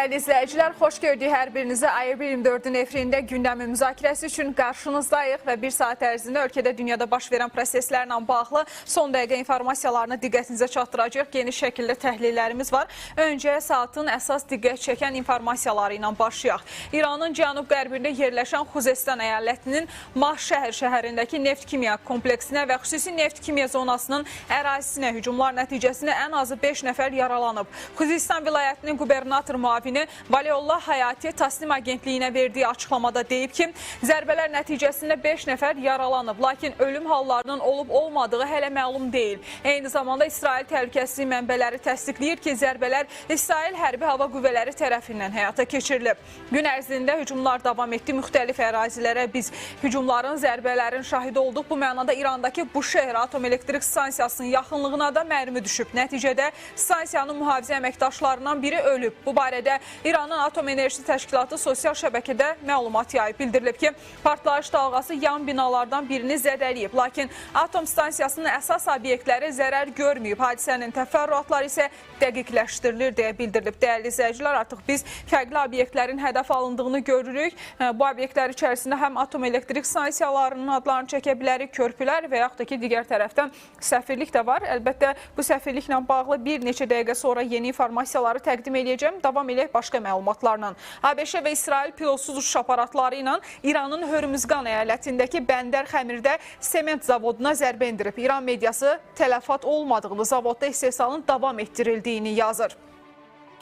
Dəyərli izləyicilər, xoş gördük hər birinizə. IRB 24-ün efirində gündəmin müzakirəsi üçün qarşınızdayıq və bir saat ərzində ölkədə, dünyada baş verən proseslərlə bağlı son dəqiqə informasiyalarını diqqətinizə çatdıracağıq. Geniş şəkildə təhlillərimiz var. Öncə saatın əsas diqqət çəkən informasiyaları ilə başlayaq. İranın cənub-qərbində yerləşən Xuzestan əyalətinin Mahşəhər şəhərindəki neft-kimya kompleksinə və xüsusi neft-kimya zonasının ərazisinə hücumlar nəticəsində ən azı 5 nəfər yaralanıb. Xuzistan vilayətinin qubernator müavini Valiullah Hayati Tasnim agentliyinə verdiyi açıqlamada deyib ki, zərbələr nəticəsində 5 nəfər yaralanıb, lakin ölüm hallarının olub-olmadığı hələ məlum deyil. Eyni zamanda İsrail təhlükəsizlik mənbələri təsdiqləyir ki, zərbələr İsrail hərbi hava qüvvələri tərəfindən həyata keçirilib. Gün ərzində hücumlar davam etdi. Müxtəlif ərazilərə biz hücumların, zərbələrin şahidi olduq. Bu mənada İrandakı Buşehr atom elektrik stansiyasının yaxınlığına da mərmi düşüb. Nəticədə stansiyanın mühafizə əməkdaşlarından biri ölüb. Bu barədə İranın Atom Enerjisi Təşkilatı sosial şəbəkədə məlumat yayıb. Bildirilib ki, partlayış dalğası yan binalardan birini zədələyib. Lakin atom stansiyasının əsas obyektləri zərər görməyib. Hadisənin təfərrüatları isə dəqiqləşdirilir deyə bildirilib. Dəyərli izləyicilər, artıq biz fərqli obyektlərin hədəf alındığını görürük. Bu obyektlər içərisində həm atom elektrik stansiyalarının adlarını çəkə bilərik, körpülər və yaxud da ki, digər tərəfdən səfirlik də var. Əlbəttə, bu səfirliklə bağlı bir neçə dəqiqə sonra yeni informasiyaları təqdim edəcəm. Davam eləyək başqa məlumatlarla. ABŞ və İsrail pilotsuz uçuş aparatları ilə İranın Hörmüzqan əyalətindəki Bəndər Xəmirdə sement zavoduna zərbə endirib. İran mediası tələfat olmadığını, zavodda istehsalın davam etdirildiyini yazır.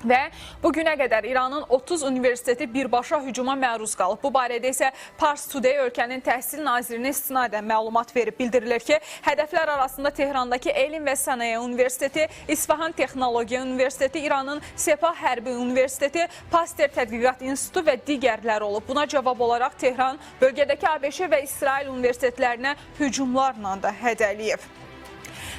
Və bu günə qədər İranın 30 universiteti birbaşa hücuma məruz qalıb. Bu barədə isə Pars Today ölkənin təhsil nazirinə istinadən məlumat verib. Bildirilir ki, hədəflər arasında Tehrandakı Elm və Sənaye Universiteti, İsfahan Texnologiya Universiteti, İranın Sepah Hərbi Universiteti, Paster Tədqiqat İnstitutu və digərləri olub. Buna cavab olaraq Tehran bölgədəki ABŞ və İsrail universitetlərinə hücumlarla da hədələyib.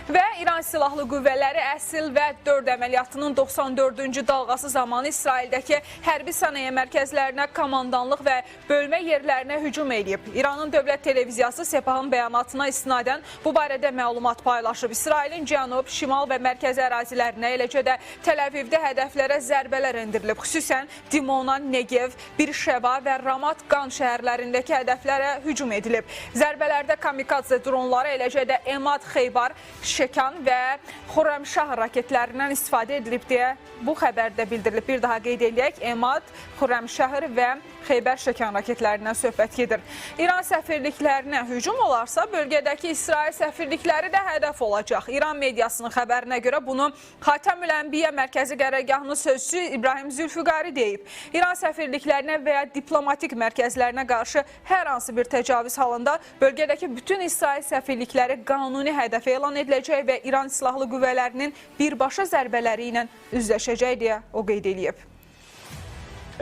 Və İran Silahlı Qüvvələri Əsil və 4 əməliyyatının 94-cü dalğası zamanı İsraildəki hərbi sənaye mərkəzlərinə, komandanlıq və bölmə yerlərinə hücum edib. İranın dövlət televiziyası Sepahın bəyanatına istinadən bu barədə məlumat paylaşıb. İsrailin cənub, şimal və mərkəzi ərazilərinə, eləcə də Təl-Əvivdə hədəflərə zərbələr endirilib. Xüsusən Dimona, Negev, Birşeva və Ramat Qan şəhərlərindəki hədəflərə hücum edilib. Zərbələrdə kamikadze dronları, eləcə də Emad Xeybar, Şekan və Xurrəmşah raketlərindən istifadə edilib deyə bu xəbərdə bildirilib. Bir daha qeyd eləyək, Emad, Xurrəmşəhr və Xeybər Şekan raketlərindən söhbət gedir. İran səfirliklərinə hücum olarsa, bölgədəki İsrail səfirlikləri də hədəf olacaq. İran mediasının xəbərinə görə bunu Xatəmül Ənbiya Mərkəzi Qərargahının sözçüsü İbrahim Zülfüqari deyib. İran səfirliklərinə və ya diplomatik mərkəzlərinə qarşı hər hansı bir təcavüz halında bölgədəki bütün İsrail səfirlikləri qanuni hədəf elan ediləcək və İran silahlı qüvvələrinin birbaşa zərbələri ilə üzləşəcək deyə o qeyd eləyib.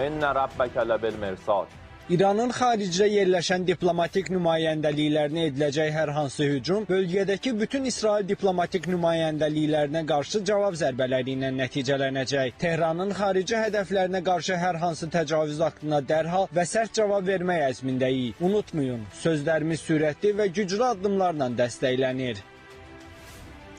İnne rabbeke lebil-mirsad. İranın xaricdə yerləşən diplomatik nümayəndəliklərinə ediləcək hər hansı hücum bölgədəki bütün İsrail diplomatik nümayəndəliklərinə qarşı cavab zərbələri ilə nəticələnəcək. Tehranın xarici hədəflərinə qarşı hər hansı təcavüz aktına dərhal və sərt cavab vermək əzmindəyik. Unutmayın, sözlərimiz sürətli və güclü addımlarla dəstəklənir.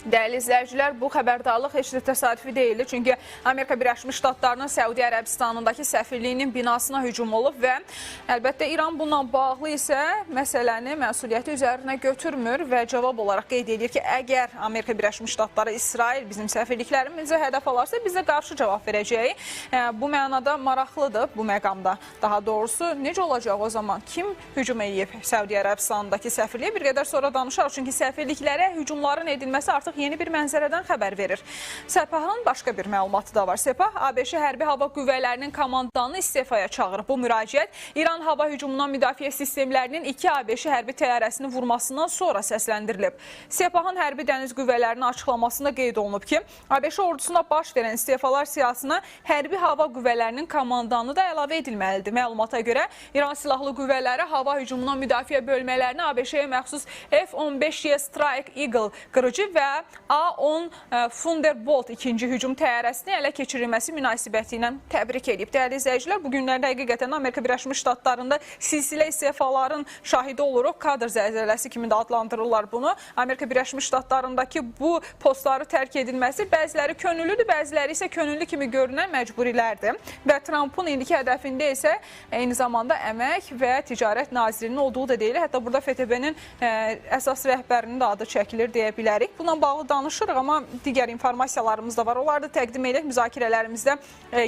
Dəyərli izləyicilər, bu xəbərdarlıq heç də təsadüfi deyildi. Çünki Amerika Birləşmiş Ştatlarının Səudiyyə Ərəbistanındakı səfirliyinin binasına hücum olub və əlbəttə İran bununla bağlı isə məsələni məsuliyyəti üzərinə götürmür və cavab olaraq qeyd edir ki, əgər Amerika Birləşmiş Ştatları İsrail bizim səfirliklərimizi hədəf alarsa, bizə qarşı cavab verəcəyik. Bu mənada maraqlıdır bu məqamda. Daha doğrusu, necə olacaq o zaman? Kim hücum edib Səudiyyə Ərəbistanındakı səfirliyə? Bir qədər sonra danışarıq. Çünki səfirliklərə hücumların edilməsi artıq yeni bir mənzərədən xəbər verir. Sepahın başqa bir məlumatı da var. Sepah ABŞ Hərbi Hava Qüvvələrinin komandanını istefaya çağırıb. Bu müraciət İran hava hücumundan müdafiə sistemlərinin 2 ABŞ hərbi təyyarəsini vurmasından sonra səsləndirilib. Sepahın Hərbi Dəniz Qüvvələrinin açıqlamasında qeyd olunub ki, ABŞ ordusuna baş verən istefalar siyahısına Hərbi Hava Qüvvələrinin komandanı da əlavə edilməlidir. Məlumata görə İran Silahlı Qüvvələri hava hücumundan müdafiə bölmələrinə ABŞ-yə məxsus F-15E Strike Eagle qırıcı və da A-10 Thunderbolt ikinci hücum təyyarəsini ələ keçirilməsi münasibəti ilə təbrik edib. Dəyərli izləyicilər, bu günlərdə həqiqətən Amerika Birləşmiş Ştatlarında silsilə istefaların şahidi oluruq. Kadr zəlzələsi kimi də adlandırırlar bunu. Amerika Birləşmiş Ştatlarındakı bu postları tərk edilməsi bəziləri könüllüdür, bəziləri isə könüllü kimi görünən məcburilərdir. Və Trumpın indiki hədəfində isə eyni zamanda Əmək və Ticarət Nazirinin olduğu da deyilir. Hətta burada FTB-nin əsas rəhbərinin də adı çəkilir deyə bilərik. Bununla bağlı danışırıq, amma digər informasiyalarımız da var. Onları da təqdim edək, müzakirələrimizdə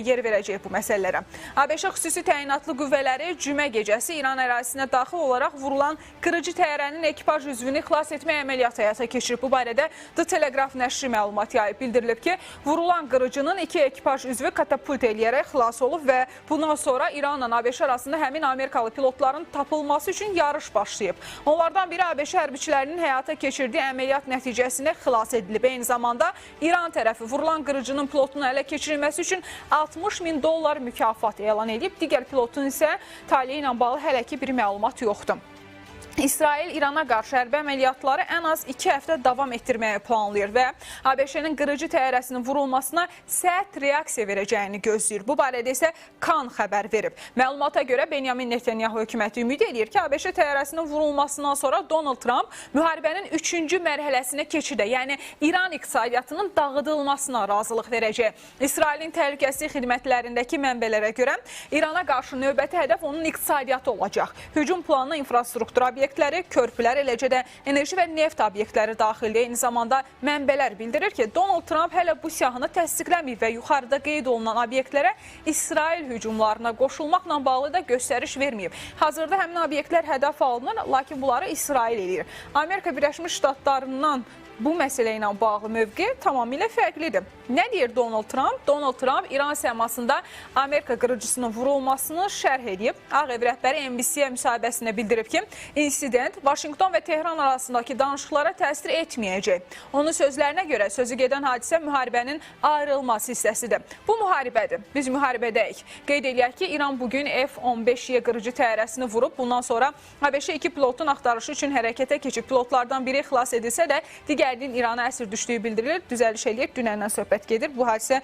yer verəcəyik bu məsələlərə. ABŞ xüsusi təyinatlı qüvvələri cümə gecəsi İran ərazisinə daxil olaraq vurulan qırıcı təyyarənin ekipaj üzvünü xilas etmə əməliyyatı həyata keçirib. Bu barədə The Telegraph nəşri məlumat yayıb. Bildirilib ki, vurulan qırıcının iki ekipaj üzvü katapult eləyərək xilas olub və bundan sonra İranla ABŞ arasında həmin Amerikalı pilotların tapılması üçün yarış başlayıb. Onlardan biri ABŞ hərbiçilərinin həyata keçirdiyi əməliyyat nəticəsində xilas edilib. Eyni zamanda İran tərəfi vurulan qırıcının pilotunu ələ keçirilməsi üçün 60 min dollar mükafat elan edib. Digər pilotun isə taleyi ilə bağlı hələ ki bir məlumat yoxdur. İsrail İrana qarşı hərbi əməliyyatları ən az 2 həftə davam etdirməyi planlayır və ABŞ-nin qırıcı təyyarəsinin vurulmasına sərt reaksiya verəcəyini gözləyir. Bu barədə isə Kan xəbər verib. Məlumata görə Benyamin Netanyahu hökuməti ümid edir ki, ABŞ təyyarəsinin vurulmasından sonra Donald Trump müharibənin 3-cü mərhələsinə keçidə, yəni İran iqtisadiyyatının dağıdılmasına razılıq verəcək. İsrailin təhlükəsizlik xidmətlərindəki mənbələrə görə İrana qarşı növbəti hədəf onun iqtisadiyyatı olacaq. Hücum planına infrastruktur obyektləri, körpülər, eləcə də enerji və neft obyektləri daxildir. Eyni zamanda mənbələr bildirir ki, Donald Trump hələ bu siyahını təsdiqləməyib və yuxarıda qeyd olunan obyektlərə İsrail hücumlarına qoşulmaqla bağlı da göstəriş verməyib. Hazırda həmin obyektlər hədəf alınır, lakin bunları İsrail eləyir. Amerika Birləşmiş Ştatlarından bu məsələ ilə bağlı mövqe tamamilə fərqlidir. Nə deyir Donald Trump? Donald Trump İran səmasında Amerika qırıcısının vurulmasını şərh edib. Ağ Ev rəhbəri NBC-yə müsahibəsində bildirib ki, insident Vaşinqton və Tehran arasındakı danışıqlara təsir etməyəcək. Onun sözlərinə görə sözü gedən hadisə müharibənin ayrılmaz hissəsidir. Bu müharibədir. Biz müharibədəyik. Qeyd eləyək ki, İran bugün F-15Y qırıcı təyyarəsini vurub. Bundan sonra ABŞ iki pilotun axtarışı üçün hərəkətə keçib. Pilotlardan biri xilas edilsə də, digərinin İrana əsir düşdüyü bildirilir. Düzəliş eləyib, dünəndən söhbət gedir. Bu hadisə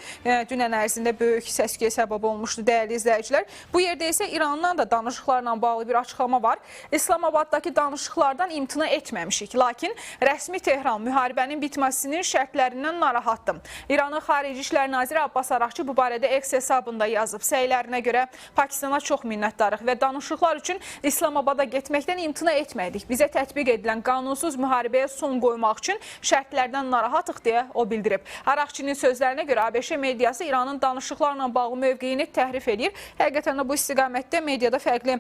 dünən ərzində böyük səs-küyə səbəb olmuşdu, dəyərli izləyicilər. Bu yerdə isə İrandan da danışıqlarla bağlı bir açıqlama var. İslamabadakı danışıqlardan imtina etməmişik. Lakin rəsmi Tehran müharibənin bitməsinin şərtlərindən narahatdır. İranın Xarici İşlər Naziri Abbas Araqçı bu barədə X hesabında yazıb. Səylərinə görə Pakistana çox minnətdarıq və danışıqlar üçün İslamabada getməkdən imtina etmədik. Bizə tətbiq edilən qanunsuz müharibəyə son qoymaq üçün şərtlərdən narahatıq deyə o bildirib. Araqçının sözlərinə görə ABŞ mediası İranın danışıqlarla bağlı mövqeyini təhrif edir. Həqiqətən də bu istiqamətdə mediada fərqli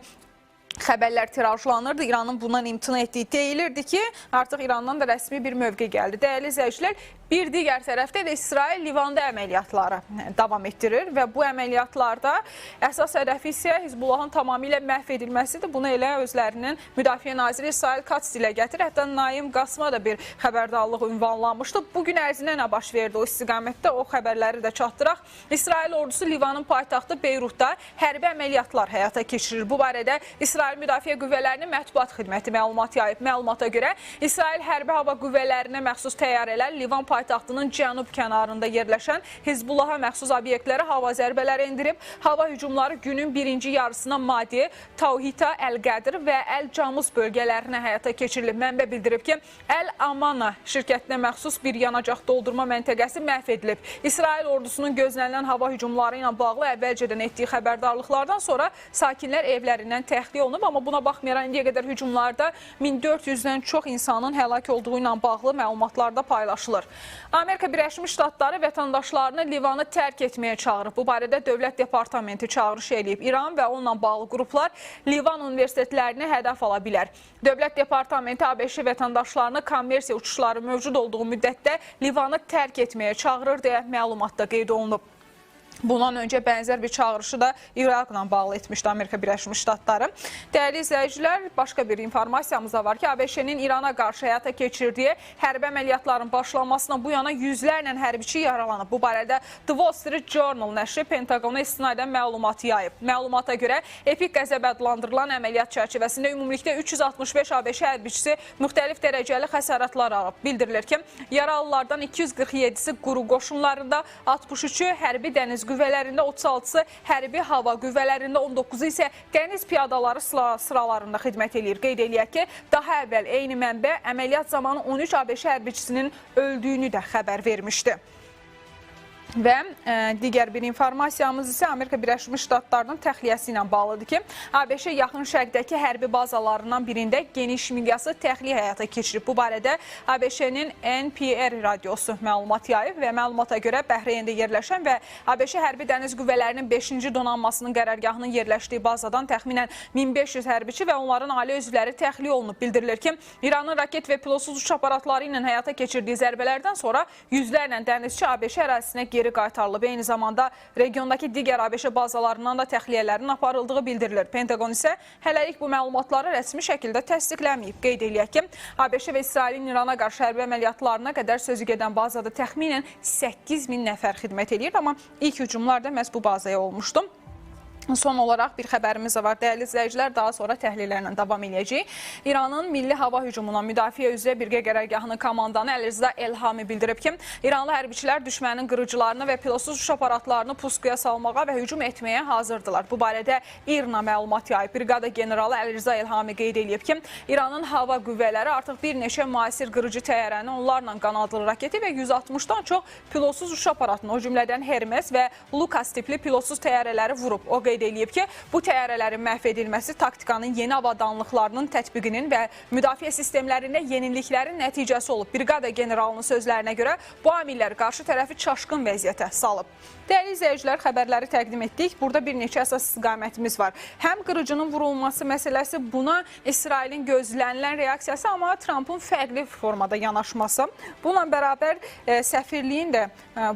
xəbərlər tirajlanırdı. İranın bundan imtina etdiyi deyilirdi ki, artıq İrandan da rəsmi bir mövqe gəldi. Dəyərli izləyicilər, bir digər tərəfdə də İsrail Livanda əməliyyatları davam etdirir və bu əməliyyatlarda əsas hədəfi isə Hizbullahın tamamilə məhv edilməsidir. Bunu elə özlərinin Müdafiə Naziri İsrail Katz ilə gətirir. Hətta Naim Qasıma da bir xəbərdarlıq ünvanlanmışdı. Bugün ərzində nə baş verdi o istiqamətdə, o xəbərləri də çatdıraq. İsrail ordusu Livanın paytaxtı Beyrutda hərbi əməliyyatlar həyata keçirir. Bu barədə İsrail Müdafiə Qüvvələrinin mətbuat xidməti məlumat yayıb. Məlumata görə İsrail hərbi hava qüvvələrinə məxsus təyyarələr Livan paytaxtının cənub kənarında yerləşən Hizbullaha məxsus obyektlərə hava zərbələri endirib. Hava hücumları günün birinci yarısına Madi, Tauhita, Əl-Qədir və Əl-Camus bölgələrinə həyata keçirilib. Mənbə bildirib ki, Əl-Amana şirkətinə məxsus bir yanacaq doldurma məntəqəsi məhv edilib. İsrail ordusunun gözlənilən hava hücumları ilə bağlı əvvəlcədən etdiyi xəbərdarlıqlardan sonra sakinlər evlərindən təxliyə olunub, amma buna baxmayaraq indiyə qədər hücumlarda 1400-dən çox insanın həlak olduğu ilə bağlı məlumatlar da paylaşılır. Amerika Birləşmiş Ştatları vətəndaşlarını Livanı tərk etməyə çağırıb. Bu barədə Dövlət Departamenti çağırış eləyib. İran və onunla bağlı qruplar Livan universitetlərini hədəf ala bilər. Dövlət Departamenti ABŞ vətəndaşlarını kommersiya uçuşları mövcud olduğu müddətdə Livanı tərk etməyə çağırır deyə məlumatda qeyd olunub. Bundan öncə bənzər bir çağırışı da İraqla bağlı etmişdi Amerika Birləşmiş Ştatları. Dəyərli izləyicilər, başqa bir informasiyamız da var ki, ABŞ-nin İrana qarşı həyata keçirdiyi hərbi əməliyyatların başlanmasına bu yana yüzlərlə hərbiçi yaralanıb. Bu barədə The Wall Street Journal nəşri Pentagona istinadən məlumat yayıb. Məlumata görə Epik qəzəb adlandırılan əməliyyat çərçivəsində ümumilikdə 365 ABŞ hərbiçisi müxtəlif dərəcəli xəsarətlər alıb. Bildirilir ki, yaralılardan 247-si quru qoşunlarında, 63-ü hərbi dəniz qüvvələrində, 36-sı hərbi hava qüvvələrində, 19-u isə dəniz piyadaları sıralarında xidmət eləyir. Qeyd eləyək ki, daha əvvəl eyni mənbə əməliyyat zamanı 13 ABŞ hərbiçisinin öldüyünü də xəbər vermişdi. Və digər bir informasiyamız isə Amerika Birləşmiş Ştatlarının təxliyəsi ilə bağlıdır ki, ABŞ Yaxın Şərqdəki hərbi bazalarından birində geniş miqyaslı təxliyə həyata keçirib. Bu barədə ABŞ-nin NPR radiosu məlumat yayıb və məlumata görə Bəhreyndə yerləşən və ABŞ hərbi dəniz qüvvələrinin 5-ci donanmasının qərargahının yerləşdiyi bazadan təxminən 1500 hərbiçi və onların ailə üzvləri təxliyə olunub. Bildirilir ki, İranın raket və pilotsuz uçuş aparatları ilə həyata keçirdiyi zərbələrdən sonra yüzlərlə dənizçi ABŞ ərazisinə geri qaytarılıb. Eyni zamanda regiondakı digər ABŞ bazalarından da təxliyələrin aparıldığı bildirilir. Pentagon isə hələlik bu məlumatları rəsmi şəkildə təsdiqləməyib. Qeyd eləyək ki, ABŞ və İsrailin İrana qarşı hərbi əməliyyatlarına qədər sözü gedən bazada təxminən 8.000 nəfər xidmət eləyir, amma ilk hücumlar da məhz bu bazaya olmuşdu. Son olaraq bir xəbərimiz də var. Dəyərli izləyicilər, daha sonra təhlillərlə davam eləyəcəyik. İranın milli hava hücumundan müdafiə üzrə birgə qərargahının komandanı Əlirza Elhami bildirib ki, İranlı hərbiçilər düşmənin qırıcılarını və pilotsuz uçuş aparatlarını pusquya salmağa və hücum etməyə hazırdılar. Bu barədə İRNA məlumat yayıb. Briqada generalı Əlirza Elhami qeyd eləyib ki, İranın hava qüvvələri artıq bir neçə müasir qırıcı təyyarəni, onlarla qanadlı raketi və 160-dan çox pilotsuz uçuş aparatını, o cümlədən Hermes və Lukas tipli pilotsuz təyyarələri vurub. O qeyd eləyib ki, bu təyyarələrin məhv edilməsi taktikanın yeni avadanlıqlarının tətbiqinin və müdafiə sistemlərində yeniliklərin nəticəsi olub. Briqada generalının sözlərinə görə bu amillər qarşı tərəfi çaşqın vəziyyətə salıb. Dəyərli izləyicilər, xəbərləri təqdim etdik. Burada bir neçə əsas istiqamətimiz var. Həm qırıcının vurulması məsələsi, buna İsrailin gözlənilən reaksiyası, amma Trampın fərqli formada yanaşması. Bununla bərabər səfirliyin də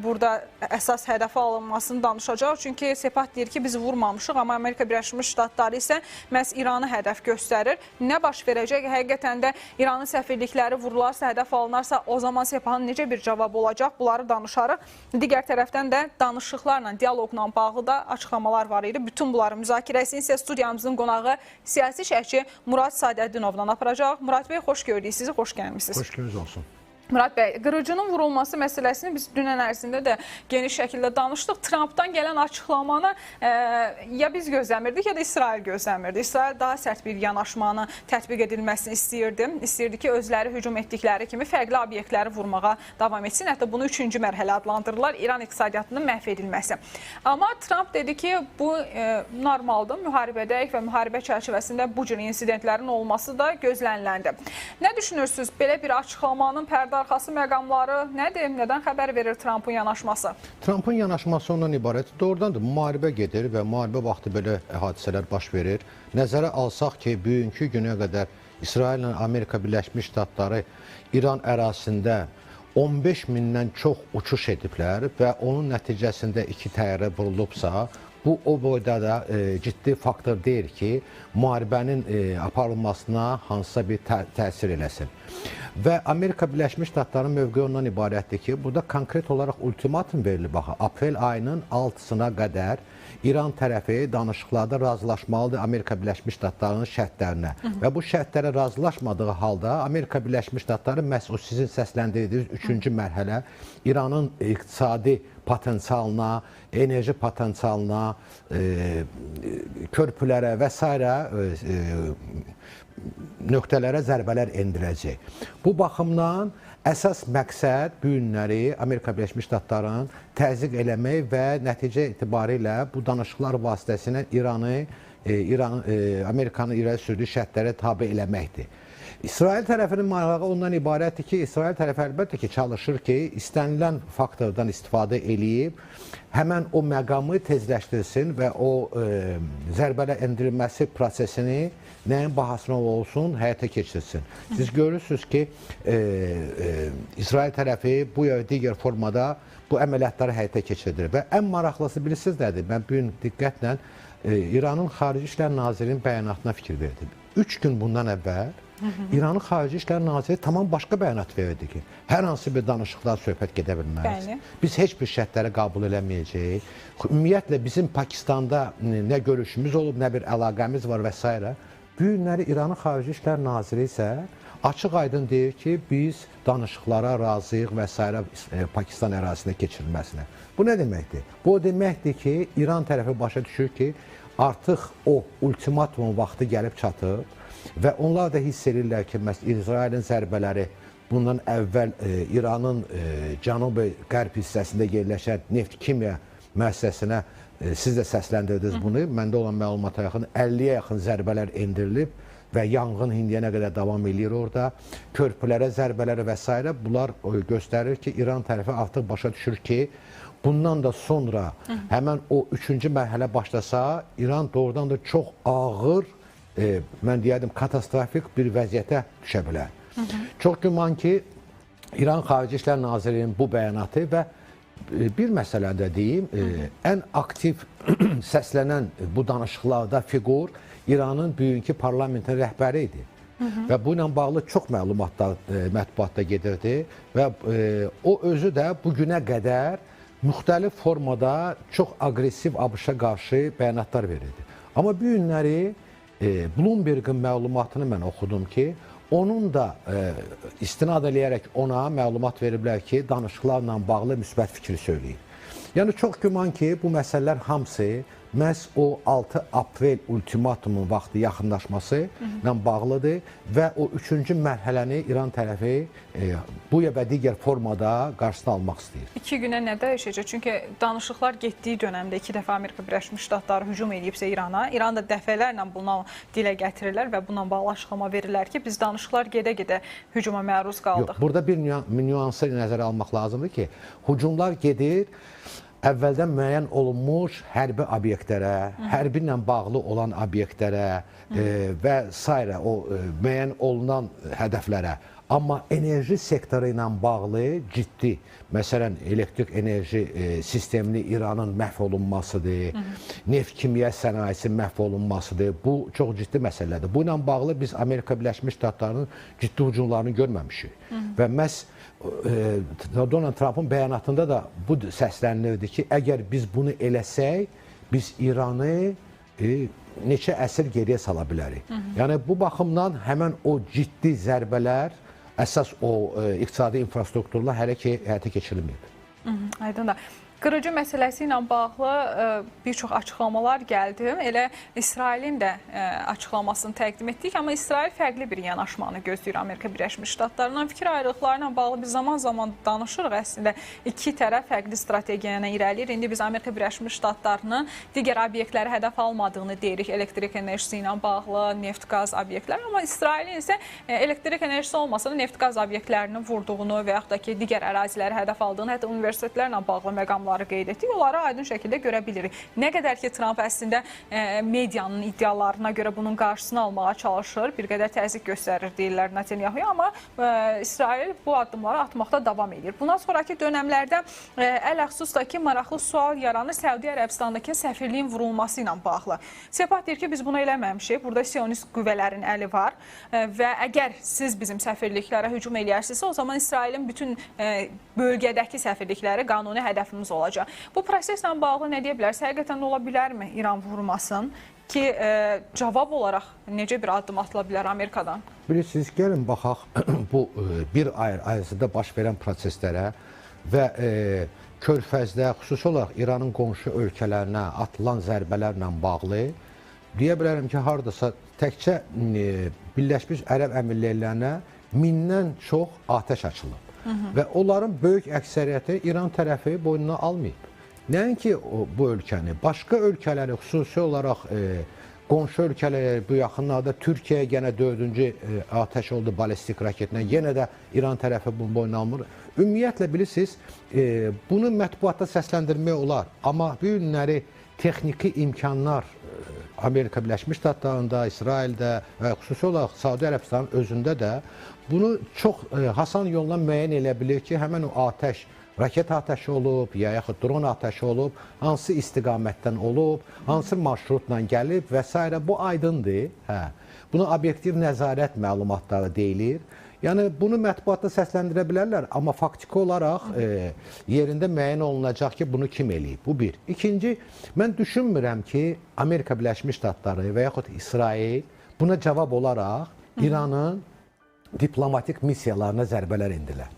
burada əsas hədəfə alınmasını danışacaq. Çünki Sepah deyir ki, biz vurmamışıq, amma Amerika Birləşmiş Ştatları isə məhz İranı hədəf göstərir. Nə baş verəcək? Həqiqətən də İranın səfirlikləri vurularsa, hədəf alınarsa, o zaman Sepahın necə bir cavabı olacaq? Bunları danışarıq. Digər tərəfdən də danışıqlarla, dialoqla bağlı da açıqlamalar var idi. Bütün bunların müzakirəsini isə studiyamızın qonağı siyasi şərhçi Murad Sadəddinovla aparacaq. Murad bəy, xoş gördük sizi, xoş gəlmisiniz. Xoş gününüz olsun. Murad bəy, qırıcının vurulması məsələsini biz dünən ərzində də geniş şəkildə danışdıq. Trampdan gələn açıqlamanı ya biz gözləmirdik, ya da İsrail gözləmirdi. İsrail daha sərt bir yanaşmanı tətbiq edilməsini istəyirdi. İstəyirdi ki, özləri hücum etdikləri kimi fərqli obyektləri vurmağa davam etsin. Hətta bunu üçüncü mərhələ adlandırırlar, İran iqtisadiyyatının məhv edilməsi. Amma Tramp dedi ki, bu normaldır, müharibədəyik və müharibə çərçivəsində bu cür insidentlərin olması da gözləniləndi. Nə düşünürsünüz, belə bir açıqlamanın pərdə arxası məqamları nədir? Nədən xəbər verir Trampın yanaşması? Trampın yanaşması ondan ibarət. Doğrudan da müharibə gedir və müharibə vaxtı belə hadisələr baş verir. Nəzərə alsaq ki, bugünkü günə qədər İsraillə Amerika Birləşmiş Ştatları İran ərazisində 15 mindən çox uçuş ediblər və onun nəticəsində 2 təyyarə vurulubsa, bu o boyda da ciddi faktor deyil ki, müharibənin aparılmasına hansısa bir təsir eləsin. Və Amerika Birləşmiş Ştatlarının mövqeyi ondan ibarətdir ki, burada konkret olaraq ultimatum verilib. Baxın, aprel ayının 6-sına qədər İran tərəfi danışıqlarda razılaşmalıdır Amerika Birləşmiş Ştatlarının şərtlərinə. Və bu şərtlərə razılaşmadığı halda Amerika Birləşmiş Ştatları məhz o sizin səsləndirdiyiniz üçüncü mərhələ İranın iqtisadi potensialına, enerji potensialına, körpülərə və s. Nöqtələrə zərbələr endirəcək. Bu baxımdan əsas məqsəd bu günləri Amerika Birləşmiş Ştatlarının təzyiq eləmək və nəticə etibarilə bu danışıqlar vasitəsilə Amerikanın irəli sürdüyü şərtlərə tabe eləməkdir. İsrail tərəfinin marağı ondan ibarətdir ki, İsrail tərəfi əlbəttə ki, çalışır ki, istənilən faktordan istifadə eləyib, həmən o məqamı tezləşdirsin və o zərbələ endirilməsi prosesini nəyin bahasına olsun həyata keçirsin. Siz görürsünüz ki, İsrail tərəfi bu ya digər formada bu əməliyyatları həyata keçirilir. Və ən maraqlısı bilirsiniz nədir? Mən bu gün diqqətlə İranın Xarici İşlər Nazirinin bəyanatına fikir verdim. 3 gün bundan əvvəl İranın Xarici İşlər Naziri tamam başqa bəyanat verirdi ki, hər hansı bir danışıqlar söhbət gedə bilməz. Bəli. Biz heç bir şərtləri qəbul eləməyəcəyik. Ümumiyyətlə bizim Pakistanda nə görüşümüz olub, nə bir əlaqəmiz var və s. Bu günləri İranın Xarici İşlər Naziri isə açıq-aydın deyir ki, biz danışıqlara razıyıq və s. Pakistan ərazisində keçirilməsinə. Bu nə deməkdir? Bu o deməkdir ki, İran tərəfi başa düşür ki, artıq o ultimatumun vaxtı gəlib çatıb və onlar da hiss edirlər ki, məsələn, İsrailin zərbələri bundan əvvəl İranın cənub-qərb hissəsində yerləşən neft-kimya müəssisəsinə, siz də səsləndirdiniz bunu, məndə olan məlumata yaxın 50-yə yaxın zərbələr endirilib və yanğın indiyənə qədər davam eləyir orada. Körpülərə zərbələrə və s. Bunlar göstərir ki, İran tərəfi artıq başa düşür ki, bundan da sonra həmən o üçüncü mərhələ başlasa, İran doğrudan da çox ağır, mən deyərdim, katastrofik bir vəziyyətə düşə bilər. Çox güman ki, İran Xarici İşlər Nazirinin bu bəyanatı və bir məsələ də deyim, ən aktiv səslənən bu danışıqlarda fiqur İranın bugünkü parlamentin rəhbəri idi. Və bu ilə bağlı çox məlumatlar mətbuatda gedirdi və o özü də bu günə qədər müxtəlif formada çox aqressiv ABŞ-a qarşı bəyanatlar verirdi. Amma bu günləri Bloomberg-in məlumatını mən oxudum ki, onun da istinad eləyərək ona məlumat veriblər ki, danışıqlarla bağlı müsbət fikri söyləyir. Yəni çox güman ki, bu məsələlər hamısı məhz o 6 aprel ultimatumun vaxtı yaxınlaşması ilə bağlıdır və o üçüncü mərhələni İran tərəfi bu ya və digər formada qarşısını almaq istəyir. 2 günə nə dəyişəcək? Çünki danışıqlar getdiyi dönəmdə 2 dəfə Amerika Birləşmiş Ştatları hücum edibsə İrana, İran da dəfələrlə bunu dilə gətirirlər və bununla bağlı açıqlama verirlər ki, biz danışıqlar gedə-gedə hücuma məruz qaldıq. Yox, burada bir nüansı nəzərə almaq lazımdır ki, hücumlar gedir, əvvəldən müəyyən olunmuş hərbi obyektlərə, hərbi ilə bağlı olan obyektlərə və s. o müəyyən olunan hədəflərə. Amma enerji sektoru ilə bağlı ciddi, məsələn, elektrik enerji sistemini İranın məhv olunmasıdır, neft-kimya sənayesi məhv olunmasıdır. Bu çox ciddi məsələdir. Bu ilə bağlı biz Amerika Birləşmiş Ştatlarının ciddi hücumlarını görməmişik. Və məhz Donald Trumpın bəyanatında da bu səslənilirdi ki, əgər biz bunu eləsək, biz İranı neçə əsr geriyə sala bilərik. Yəni bu baxımdan həmən o ciddi zərbələr, əsas o iqtisadi infrastrukturlar hələ ki həyata keçirilməyib. Aydın da. Qırıcı məsələsi ilə bağlı bir çox açıqlamalar gəldi. Elə İsrailin də açıqlamasını təqdim etdik, amma İsrail fərqli bir yanaşmanı gözləyir Amerika Birləşmiş Ştatlarından. Fikir ayrılıqları ilə bağlı biz zaman-zaman danışırıq. Əslində iki tərəf fərqli strategiya ilə irəliləyir. İndi biz Amerika Birləşmiş Ştatlarının digər obyektləri hədəf almadığını deyirik, elektrik enerjisi ilə bağlı, neft-qaz obyektləri. Amma İsrailin isə elektrik enerjisi olmasa da neft-qaz obyektlərini vurduğunu və yaxud da ki, digər əraziləri hədəf aldığını, hətta universitetlərlə bağlı məqamları qeyd etdik, onları aydın şəkildə görə bilirik. Nə qədər ki, Trump əslində medianın iddialarına görə bunun qarşısını almağa çalışır, bir qədər təzyiq göstərir deyirlər Netanyahuya, amma İsrail bu addımları atmaqda davam edir. Bundan sonraki dönəmlərdə ələxsus da ki, maraqlı sual yaranır Səudiyyə Ərəbistandakı səfirliyin vurulması ilə bağlı. Sepah deyir ki, biz bunu eləməmişik, burada sionist qüvvələrin əli var və əgər siz bizim səfirliklərə hücum eləyərsinizsə, o zaman İsrailin bütün bölgədəki səfirlikləri qanuni hədəfimiz olacaq. Bu proseslə bağlı nə deyə bilərsiniz? Həqiqətən ola bilərmi İran vurmasın ki, cavab olaraq necə bir addım atıla bilər Amerikadan? Bilirsiniz, gəlin baxaq bu bir ay ərzində baş verən proseslərə və Körfəzdə, xüsusi olaraq İranın qonşu ölkələrinə atılan zərbələrlə bağlı deyə bilərəm ki, haradasa təkcə Birləşmiş Ərəb Əmirliklərinə 1000-dən çox atəş açılıb. Və onların böyük əksəriyyəti İran tərəfi boynuna almayıb. Nəinki bu ölkəni, başqa ölkələri, xüsusi olaraq qonşu ölkələri, bu yaxınlarda Türkiyəyə yenə 4-cü atəş oldu ballistik raketlə, yenə də İran tərəfi bunu boynuna almır. Ümumiyyətlə, bilirsiniz, bunu mətbuatda səsləndirmək olar, amma bu günləri texniki imkanlar Amerika Birləşmiş Ştatlarında, İsraildə və xüsusi olaraq Saudi Ərəbistanın özündə də bunu çox hasan yolla müəyyən elə bilir ki, həmən o atəş Raket atəşi olub, ya yaxud dron atəşi olub, hansı istiqamətdən olub, hansı marşrutla gəlib və s. Bu aydındır. Hə. Bunu obyektiv nəzarət məlumatları deyilir. Yəni, bunu mətbuatda səsləndirə bilərlər, amma faktiki olaraq yerində müəyyən olunacaq ki, bunu kim eləyib? Bu bir. İkinci, mən düşünmürəm ki, Amerika Birləşmiş Ştatları və yaxud İsrail buna cavab olaraq İranın diplomatik missiyalarına zərbələr endirlər.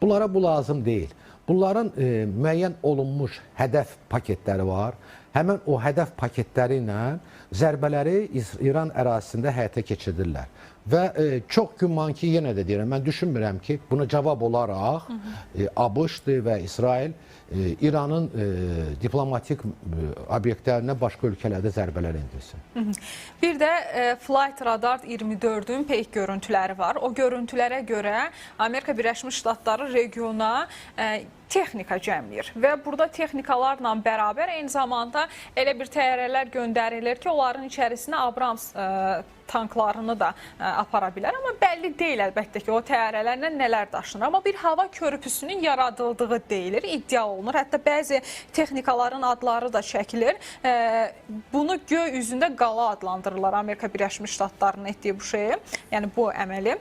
Bunlara bu lazım deyil. Bunların müəyyən olunmuş hədəf paketləri var. Həmən o hədəf paketləri ilə zərbələri İran ərazisində həyata keçirdirlər. Və çox güman ki, yenə də deyirəm, mən düşünmürəm ki, buna cavab olaraq ABŞ-dır və İsrail İranın diplomatik obyektlərinə başqa ölkələrdə zərbələr endirsin. Bir də Flight Radar 24-ün peyk görüntüləri var. O görüntülərə görə Amerika Birləşmiş Ştatları regiona texnika cəmləyir və burada texnikalarla bərabər eyni zamanda elə bir təyyarələr göndərilir ki, onların içərisinə Abrams tanklarını da apara bilər. Amma bəlli deyil əlbəttə ki, o təyyarələrlə nələr daşınır. Amma bir hava körpüsünün yaradıldığı deyilir, iddia olunur. Hətta bəzi texnikaların adları da çəkilir. Bunu göy üzündə qala adlandırırlar Amerika Birləşmiş Ştatlarının etdiyi bu şeyi, yəni bu əməli.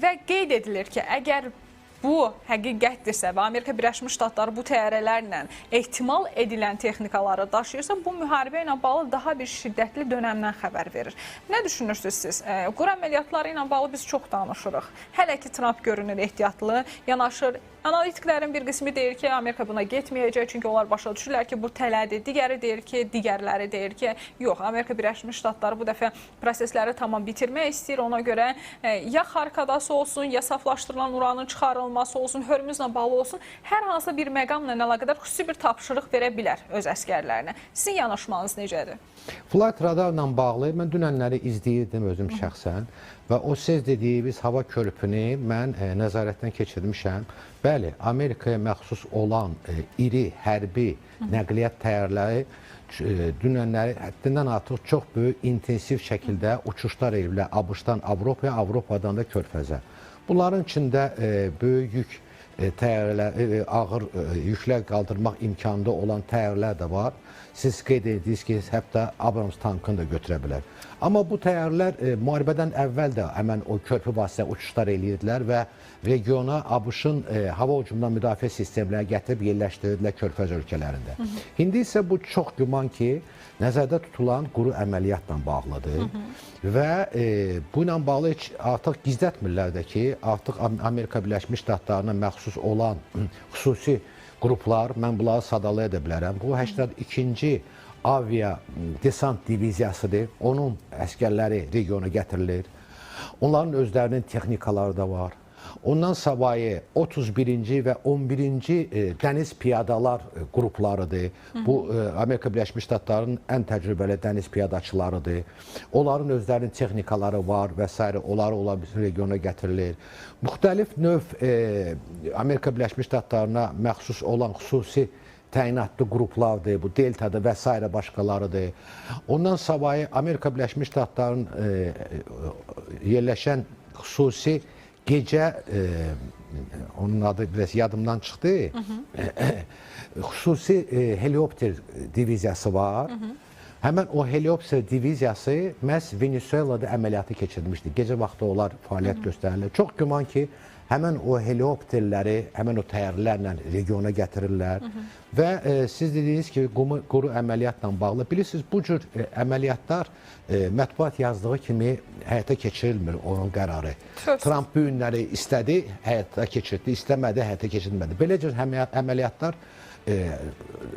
Və qeyd edilir ki, əgər bu həqiqətdirsə və Amerika Birləşmiş Ştatları bu təyyarələrlə ehtimal edilən texnikaları daşıyırsa, bu müharibə ilə bağlı daha bir şiddətli dönəmdən xəbər verir. Nə düşünürsünüz siz? Quru əməliyyatları ilə bağlı biz çox danışırıq. Hələ ki, Tramp görünür ehtiyatlı yanaşır. Analitiklərin bir qismi deyir ki, Amerika buna getməyəcək, çünki onlar başa düşürlər ki, bu tələdir. Digəri deyir ki, digərləri deyir ki, yox, Amerika Birləşmiş Ştatları bu dəfə prosesləri tamam bitirmək istəyir. Ona görə ya Xark adası olsun, ya saflaşdırılan uranın çıxarılması olsun, Hörmüzlə bağlı olsun, hər hansı bir məqamla əlaqədar xüsusi bir tapşırıq verə bilər öz əskərlərinə. Sizin yanaşmanız necədir? Flight Radarla bağlı mən dünənləri izləyirdim özüm şəxsən və o siz dediyiniz hava körpünü mən nəzarətdən keçirmişəm. Bəli, Amerikaya məxsus olan iri hərbi nəqliyyat təyyarələri dünənləri həddindən artıq çox böyük intensiv şəkildə uçuşlar ediblər ABŞ-dan Avropaya, Avropadan da Körfəzə. Bunların içində böyük yük təyyarələr, ağır yüklər qaldırmaq imkanında olan təyyarələr də var. Siz qeyd edirsiniz ki, hətta Abrams tankını da götürə bilər. Amma bu təyyarələr müharibədən əvvəl də həmən o körpü vasitə uçuşlar eləyirdilər və regiona ABŞ-ın hava hücumundan müdafiə sistemləri gətirib yerləşdirirdilər Körfəz ölkələrində. İndi isə bu çox güman ki, nəzərdə tutulan quru əməliyyatla bağlıdır. Və bu ilə bağlı heç artıq gizlətmirlər də ki, artıq Amerika Birləşmiş Ştatlarına məxsus olan xüsusi qruplar, mən bunları sadalaya da bilərəm. Bu 82-ci Avia Desant Diviziyasıdır. Onun əsgərləri regiona gətirilir. Onların özlərinin texnikaları da var. Ondan savayı 31-ci və 11-ci dəniz piyadalar qruplarıdır. Bu, Amerika Birləşmiş Ştatlarının ən təcrübəli dəniz piyadaçılarıdır. Onların özlərinin texnikaları var və s. Onları ola bilsin regiona gətirilir. Müxtəlif növ Amerika Birləşmiş Ştatlarına məxsus olan xüsusi təyinatlı qruplardır, bu Delta'dır və s. başqalarıdır. Ondan savayı Amerika Birləşmiş Ştatlarının yerləşən xüsusi gecə, onun adı biraz yadımdan çıxdı, xüsusi helikopter diviziyası var. Həmən o helikopter diviziyası məhz Venezuela'da əməliyyatı keçirilmişdi. Gecə vaxtı onlar fəaliyyət göstərirlər. Çox güman ki, həmən o helikopterləri, həmən o təyyarələrlə regiona gətirirlər. Və siz dediyiniz ki, quru əməliyyatla bağlı. Bilirsiniz, bu cür əməliyyatlar mətbuat yazdığı kimi həyata keçirilmir onun qərarı. Tramp bu günləri istədi, həyata keçirdi, istəmədi, həyata keçirilmədi. Belə cür əməliyyatlar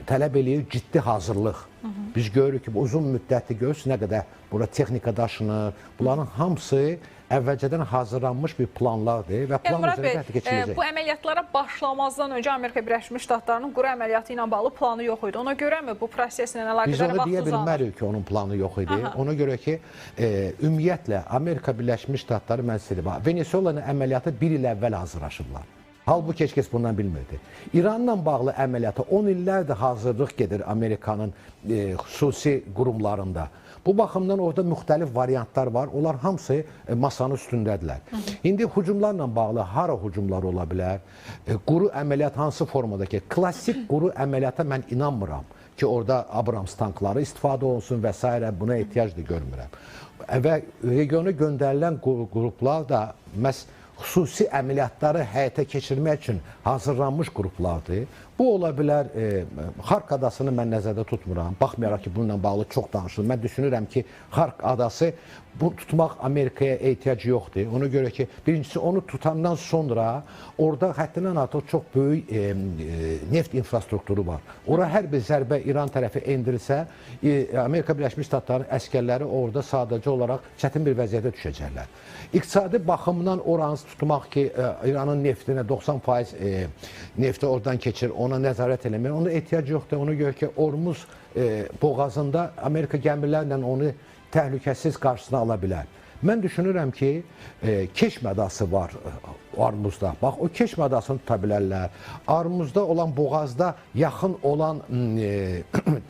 tələb eləyir ciddi hazırlıq. Biz görürük ki, uzun müddətli görürsünüz nə qədər bura texnika daşınır. Bunların hamısı əvvəlcədən hazırlanmış bir planlardır və plan üzərində həyata keçiriləcək. Bu əməliyyatlara başlamazdan öncə Amerika Birləşmiş Ştatlarının quru əməliyyatı ilə bağlı planı yox idi. Ona görəmi bu proseslə əlaqədar vaxt uzanır? Biz onu deyə bilmərik ki, onun planı yox idi. Ona görə ki, ümumiyyətlə Amerika Birləşmiş Ştatları mən sizə deyim, Venezuelanın əməliyyatı bir il əvvəl hazırlaşıblar. Halbuki heç kəs bundan bilmirdi. İranla bağlı əməliyyata 10 illərdir hazırlıq gedir Amerikanın xüsusi qurumlarında. Bu baxımdan orada müxtəlif variantlar var. Onlar hamısı masanın üstündədirlər. İndi hücumlarla bağlı hara hücumlar ola bilər? Quru əməliyyat hansı formada ki? Klassik quru əməliyyata mən inanmıram ki, orada Abrams tankları istifadə olunsun və s. Buna ehtiyac da görmürəm. Və regiona göndərilən qruplar da məhz xüsusi əməliyyatları həyata keçirmək üçün hazırlanmış qruplardır. Bu ola bilər, Xark adasını mən nəzərdə tutmuram. Baxmayaraq ki, bununla bağlı çox danışılır. Mən düşünürəm ki, Xark adası bu tutmaq Amerikaya ehtiyac yoxdur. Ona görə ki, birincisi onu tutandan sonra orada həddindən artıq çox böyük neft infrastrukturu var. Ora hər bir zərbə İran tərəfi endirilsə, Amerika Birləşmiş Ştatlarının əsgərləri orada sadəcə olaraq çətin bir vəziyyətə düşəcəklər. İqtisadi baxımdan oranı tutmaq ki, İranın neftinə 90% nefti oradan keçir, ona nəzarət eləmək, ona ehtiyac yoxdur. Ona görə ki, Ormuz boğazında Amerika gəmilərlə onu təhlükəsiz qarşısına ala bilər. Mən düşünürəm ki, Keşm adası var Ormuzda. Bax, o Keşm adasını tuta bilərlər. Ormuzda olan boğazda yaxın olan,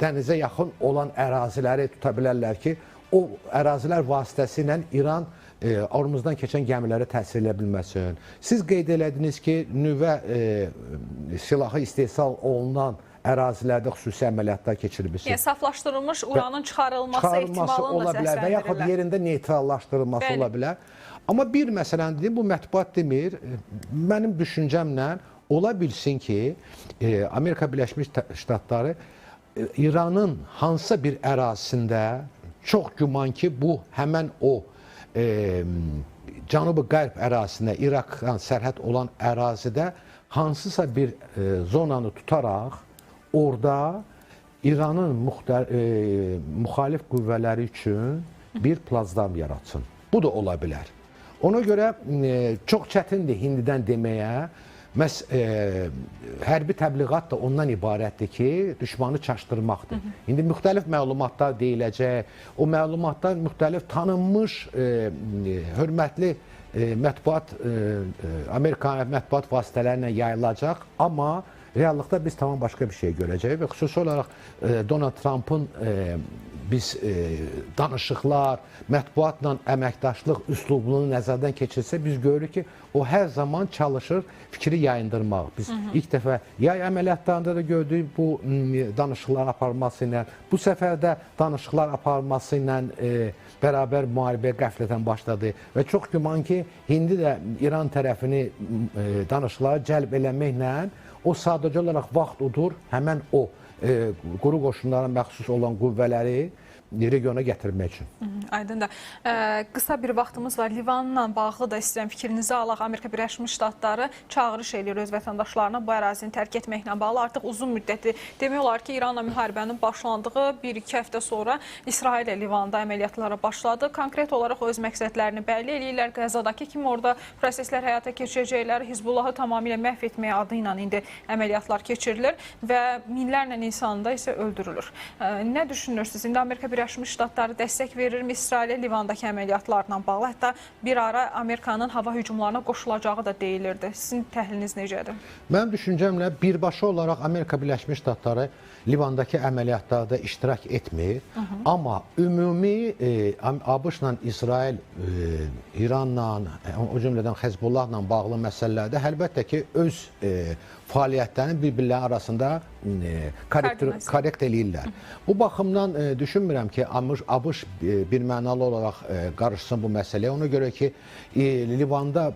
dənizə yaxın olan əraziləri tuta bilərlər ki, o ərazilər vasitəsilə İran Ormuzdan keçən gəmilərə təsir eləyə bilməsin. Siz qeyd elədiniz ki, nüvə silahı istehsal olunan ərazilərdə xüsusi əməliyyatlar keçirilmişdir. Yəni, saflaşdırılmış uranın çıxarılması ehtimalını da səsləndirirlər. Və yaxud yerində neytrallaşdırılması ola bilər. Amma bir məsələni deyim, bu mətbuat demir, mənim düşüncəmlə ola bilsin ki, Amerika Birləşmiş Ştatları İranın hansısa bir ərazisində çox güman ki, bu həmən o Cənubi-Qərb ərazisində, İraqla sərhəd olan ərazidə hansısa bir zonanı tutaraq orada İranın müxalif qüvvələri üçün bir plazdarm yaratsın. Bu da ola bilər. Ona görə çox çətindir hindidən deməyə. Məhz hərbi təbliğat da ondan ibarətdir ki, düşmanı çaşdırmaqdır. İndi müxtəlif məlumatlar deyiləcək, o məlumatlar müxtəlif tanınmış, hörmətli mətbuat, Amerika mətbuat vasitələrlə yayılacaq, amma reallıqda biz tamam başqa bir şey görəcəyik və xüsusi olaraq Donald Trumpın biz danışıqlar, mətbuatla əməkdaşlıq üslubunu nəzərdən keçirsə, biz görürük ki, o hər zaman çalışır fikri yayındırmaq. Biz ilk dəfə yay əməliyyatlarında da gördük bu danışıqlar aparması ilə, bu səfər də danışıqlar aparması ilə bərabər müharibəyə qəflətən başladı və çox güman ki, indi də İran tərəfini danışıqlara cəlb eləməklə o sadəcə olaraq vaxt udur, həmən o quru qoşunlara məxsus olan qüvvələri regiona gətirmək üçün. Aydındır. Qısa bir vaxtımız var. Livanla bağlı da istəyirəm fikrinizi alaq. Amerika Birləşmiş Ştatları çağırış eləyir öz vətəndaşlarına bu ərazini tərk etməklə bağlı. Artıq uzun müddətli demək olar ki, İranla müharibənin başlandığı 1-2 həftə sonra İsrail Livanda əməliyyatlara başladı. Konkret olaraq öz məqsədlərini bəlli eləyirlər. Qəzadakı kimi orada proseslər həyata keçirəcəklər. Hizbullahı tamamilə məhv etməyə adı ilə indi əməliyyatlar keçirilir və minlərlə insanı da isə öldürülür. Nə düşünürsünüz? İndi Amerika Birləşmiş Ştatları dəstək verirmi İsrailə Livandakı əməliyyatlarla bağlı? Hətta bir ara Amerikanın hava hücumlarına qoşulacağı da deyilirdi. Sizin təhliliniz necədir? Mənim düşüncəmlə birbaşa olaraq Amerika Birləşmiş Ştatları Livandakı əməliyyatlarda iştirak etmir. Amma ümumi ABŞ-la İsrail, İranla, o cümlədən Hezbollahla bağlı məsələlərdə əlbəttə ki, öz fəaliyyətlərini bir-birləri arasında korrekt eləyirlər. Bu baxımdan düşünmürəm ki, ABŞ bir mənalı olaraq qarışsın bu məsələyə. Ona görə ki, Livanda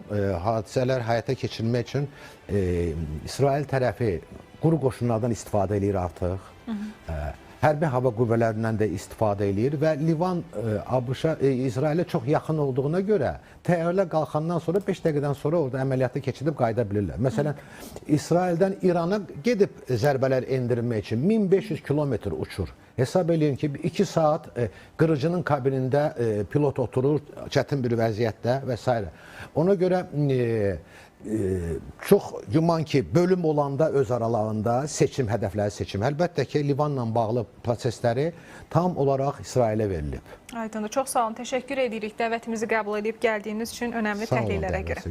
hadisələr həyata keçirmək üçün İsrail tərəfi quru qoşunlardan istifadə eləyir artıq. Hərbi hava qüvvələrindən də istifadə eləyir və Livan ABŞ-a, İsrailə çox yaxın olduğuna görə təyyarələr qalxandan sonra 5 dəqiqədən sonra orada əməliyyatı keçirib qayıda bilirlər. Məsələn, İsraildən İrana gedib zərbələr endirmək üçün 1500 kilometr uçur. Hesab eləyin ki, 2 saat qırıcının kabinində pilot oturur, çətin bir vəziyyətdə və s. Ona görə çox güman ki, bölüm olanda öz aralarında seçim, hədəfləri seçim. Əlbəttə ki, Livanla bağlı prosesləri tam olaraq İsrailə verilib. Aydındır. Çox sağ olun. Təşəkkür edirik dəvətimizi qəbul edib gəldiyiniz üçün önəmli təhlillərə görə.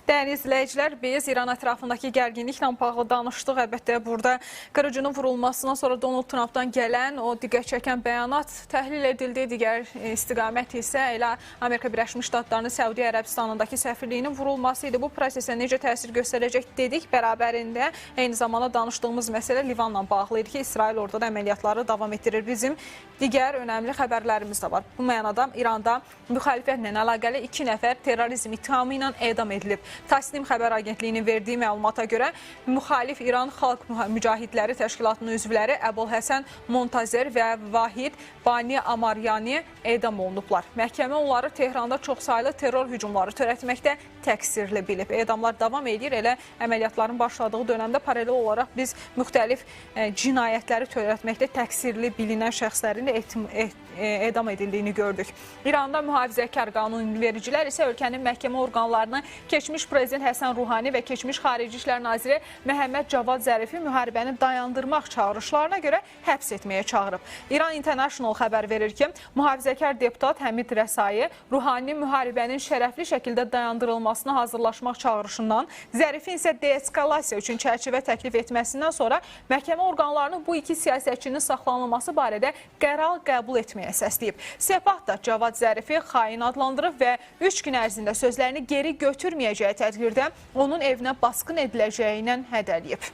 Dəyərli izləyicilər, biz İran ətrafındakı gərginliklə bağlı danışdıq. Əlbəttə, burada qırıcının vurulmasından sonra Donald Trumpdan gələn o diqqət çəkən bəyanat təhlil edildi. Digər istiqamət isə elə Amerika Birləşmiş Ştatlarının Səudiyyə Ərəbistanındakı səfirliyinin vurulması idi. Bu prosesə necə təsir göstərəcək dedik. Bərabərində eyni zamanda danışdığımız məsələ Livanla bağlı idi ki, İsrail orada da əməliyyatları davam etdirir. Bizim digər önəmli xəbərlərimiz də var. Bu mənada İranda müxalifətlə əlaqəli 2 nəfər terrorizm ittihamı ilə edam edilib. Tasnim xəbər agentliyinin verdiyi məlumata görə müxalif İran Xalq Mücahidləri Təşkilatının üzvləri Əbulhəsən Montazer və Vahid Bani Amaryani edam olunublar. Məhkəmə onları Tehranda çoxsaylı terror hücumları törətməkdə təqsirli bilib. Edamlar davam edir. Elə əməliyyatların başladığı dönəmdə paralel olaraq biz müxtəlif cinayətləri törətməkdə təqsirli bilinən şəxslərin də edam edildiyini gördük. İranda mühafizəkar qanunvericilər isə ölkənin məhkəmə orqanlarını keçmiş prezident Həsən Ruhani və keçmiş Xarici İşlər Naziri Məhəmməd Cavad Zərifi müharibəni dayandırmaq çağırışlarına görə həbs etməyə çağırıb. İran International xəbər verir ki, mühafizəkar deputat Həmid Rəsai Ruhani müharibənin şərəfli şəkildə dayandırılmasına hazırlaşmaq çağırışından, Zərifin isə deeskalasiya üçün çərçivə təklif etməsindən sonra məhkəmə orqanlarını bu iki siyasətçinin saxlanılması barədə qərar qəbul etməyə səsləyib. Sepah da Cavad Zərifi xain adlandırıb və 3 gün ərzində sözlərini geri götürməyəcəyi təqdirdə onun evinə basqın ediləcəyindən hədələyib.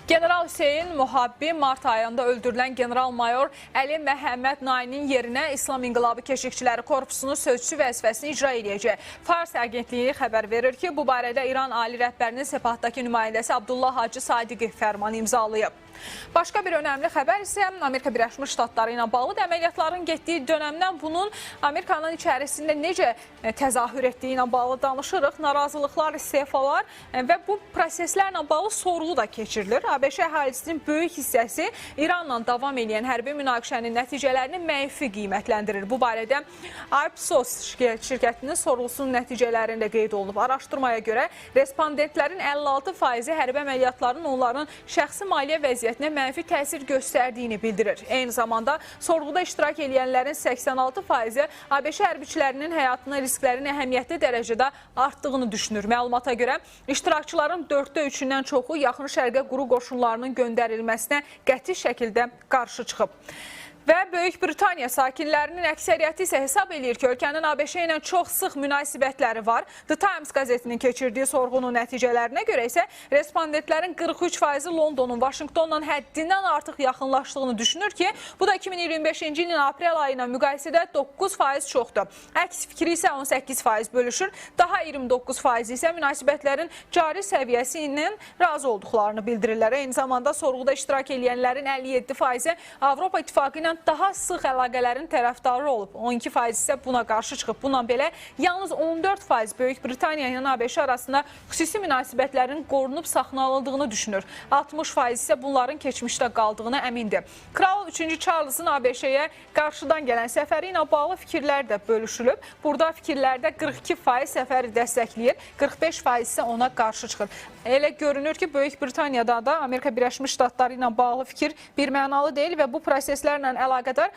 General Hüseyn Mohabbi mart ayında öldürülən general-mayor Əli Məhəmməd Nainin yerinə İslam İnqilabı Keşikçiləri Korpusunun sözçü vəzifəsini icra edəcək. Fars agentliyi xəbər verir ki, bu barədə İran Ali rəhbərinin Sepahdakı nümayəndəsi Abdullah Hacı Sadiqi fərmanı imzalayıb. Başqa bir önəmli xəbər isə Amerika Birləşmiş Ştatları ilə bağlı əməliyyatların getdiyi dönəmdən bunun Amerikanın içərisində necə təzahür etdiyi ilə bağlı danışırıq. Narazılıqlar, istefalar və bu proseslərlə bağlı sorğu da keçirilir. ABŞ əhalisinin böyük hissəsi İranla davam edən hərbi münaqişənin nəticələrini mənfi qiymətləndirir. Bu barədə Ipsos şirkətinin sorğusunun nəticələrində qeyd olunub. Araşdırmaya görə respondentlərin 56%-i hərbi əməliyyatların onların şəxsi maliyyə vəziyyətinə mənfi təsir göstərdiyini bildirir. Eyni zamanda sorğuda iştirak edənlərin 86%-i ABŞ hərbiçilərinin həyatına risklərin əhəmiyyətli dərəcədə artdığını düşünür. Məlumata görə iştirakçıların 4də 3-dən çoxu Yaxın Şərqə quru qoşunlarının göndərilməsinə qəti şəkildə qarşı çıxıb. Və Böyük Britaniya sakinlərinin əksəriyyəti isə hesab eləyir ki, ölkənin ABŞ ilə çox sıx münasibətləri var. The Times qəzetinin keçirdiyi sorğunun nəticələrinə görə isə respondentlərin 43%-i Londonun Vaşinqtonla həddindən artıq yaxınlaşdığını düşünür ki, bu da 2025-ci ilin aprel ayına müqayisədə 9% çoxdur. Əks fikri isə 18% bölüşür. Daha 29% isə münasibətlərin cari səviyyəsi ilə razı olduqlarını bildirirlər. Eyni zamanda sorğuda iştirak edənlərin 57%-i Avropa İttifaqı ilə daha sıx əlaqələrin tərəfdarı olub. 12% isə buna qarşı çıxıb. Bununla belə yalnız 14% Böyük Britaniya ilə ABŞ arasında xüsusi münasibətlərin qorunub saxlanıldığını düşünür. 60% isə bunların keçmişdə qaldığına əmindir. Kral 3-cü Charles'ın ABŞ-yə qarşıdan gələn səfəri ilə bağlı fikirlər də bölüşülüb. Burada fikirlərdə 42% səfəri dəstəkləyir, 45% isə ona qarşı çıxır. Elə görünür ki, Böyük Britaniyada da Amerika Birləşmiş Ştatları ilə bağlı fikir bir mənalı deyil və bu proseslərlə əlaqədar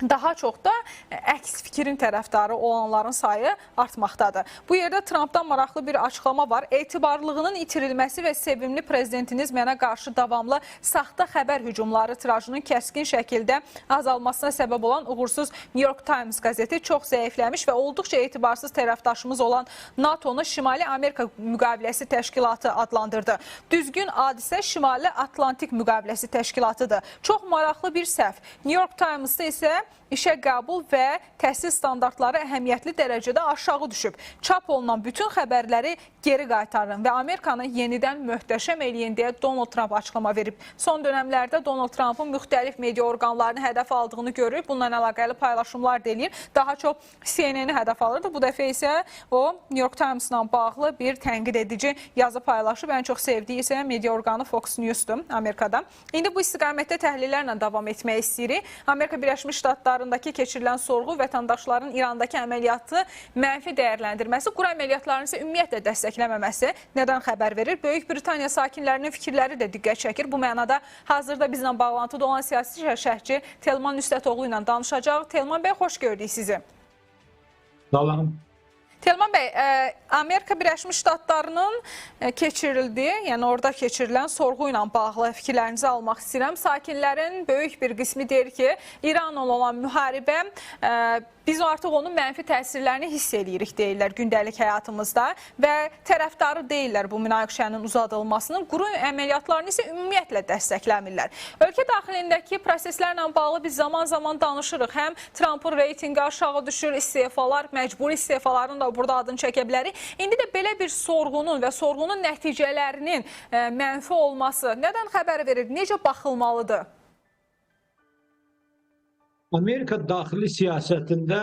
daha çox da əks fikrin tərəfdarı olanların sayı artmaqdadır. Bu yerdə Trumpdan maraqlı bir açıqlama var. Etibarlılığının itirilməsi və sevimli prezidentiniz mənə qarşı davamlı saxta xəbər hücumları tirajının kəskin şəkildə azalmasına səbəb olan uğursuz New York Times qəzeti çox zəifləmiş və olduqca etibarsız tərəfdaşımız olan NATO-nu Şimali Amerika Müqaviləsi Təşkilatı adlandırdı. Düzgün ad isə Şimali Atlantik Müqaviləsi Təşkilatıdır. Çox maraqlı bir səhv. New York Times'da isə işə qəbul və təhsil standartları əhəmiyyətli dərəcədə aşağı düşüb. Çap olunan bütün xəbərləri geri qaytarın və Amerikanı yenidən möhtəşəm eləyin deyə Donald Trump açıqlama verib. Son dönəmlərdə Donald Trumpın müxtəlif media orqanlarını hədəf aldığını görürük. Bununla əlaqəli paylaşımlar da eləyir. Daha çox CNN-i hədəf alırdı. Bu dəfə isə o New York Times-la bağlı bir tənqid edici yazı paylaşıb. Ən çox sevdiyi isə media orqanı Fox News-dur Amerikada. İndi bu istiqamətdə təhlillərlə davam etmək istəyirik. Amerika Birləşmiş Ştatlarında Ştatlarındakı keçirilən sorğu vətəndaşların İrandakı əməliyyatı mənfi dəyərləndirməsi, quru əməliyyatlarını isə ümumiyyətlə dəstəkləməməsi nədən xəbər verir? Böyük Britaniya sakinlərinin fikirləri də diqqət çəkir. Bu mənada hazırda bizlə bağlantıda olan siyasi şərhçi Telman Nüsrətoğlu ilə danışacaq. Telman bəy, xoş gördük sizi. Salam. Telman bəy, Amerika Birləşmiş Ştatlarının keçirildiyi, yəni orada keçirilən sorğu ilə bağlı fikirlərinizi almaq istəyirəm. Sakinlərin böyük bir qismi deyir ki, İranla olan müharibə, biz artıq onun mənfi təsirlərini hiss eləyirik deyirlər gündəlik həyatımızda və tərəfdarı deyirlər bu münaqişənin uzadılmasının, quru əməliyyatlarını isə ümumiyyətlə dəstəkləmirlər. Ölkə daxilindəki proseslərlə bağlı biz zaman-zaman danışırıq. Həm Trumpın reytinqi aşağı düşür, istefalar, məcburi istefaların da burada adını çəkə bilərik. İndi də belə bir sorğunun və sorğunun nəticələrinin mənfi olması nədən xəbər verir? Necə baxılmalıdır? Amerika daxili siyasətində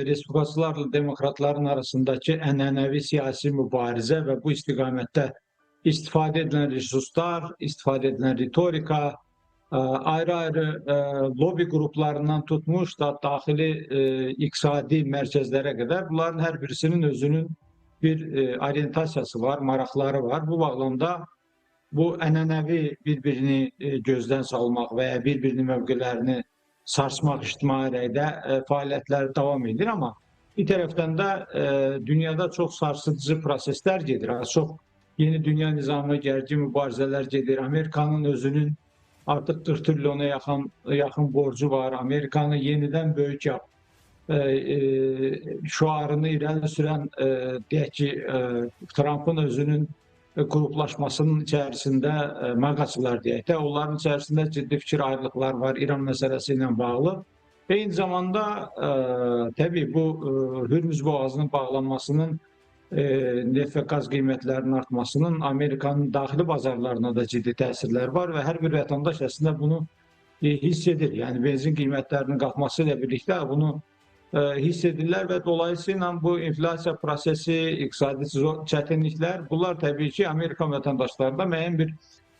respublikaçılarla demokratların arasındakı ənənəvi siyasi mübarizə və bu istiqamətdə istifadə edilən resurslar, istifadə edilən ritorika, ayrı-ayrı lobi qruplarından tutmuş da daxili iqtisadi mərkəzlərə qədər bunların hər birisinin özünün bir orientasiyası var, maraqları var. Bu bağlamda bu ənənəvi bir-birini gözdən salmaq və ya bir-birinin mövqelərini sarsmaq ictimai rəydə fəaliyyətləri davam edir, amma bir tərəfdən də dünyada çox sarsıdıcı proseslər gedir. Çox yeni dünya nizamı, gərgin mübarizələr gedir. Amerikanın özünün artıq 40 trilyona yaxın borcu var. Amerikanı yenidən böyük yap şüarını irəli sürən, deyək ki, Trumpın özünün qruplaşmasının içərisində maqaçılar deyək də, onların içərisində ciddi fikir ayrılıqlar var İran məsələsi ilə bağlı. Eyni zamanda təbii bu Hürmüz boğazının bağlanmasının, neft və qaz qiymətlərinin artmasının Amerikanın daxili bazarlarına da ciddi təsirlər var və hər bir vətəndaş əslində bunu hiss edir. Yəni benzin qiymətlərinin qalxması ilə birlikdə bunu hiss edirlər və dolayısıyla bu inflyasiya prosesi, iqtisadi çətinliklər, bunlar təbii ki, Amerikan vətəndaşlarında müəyyən bir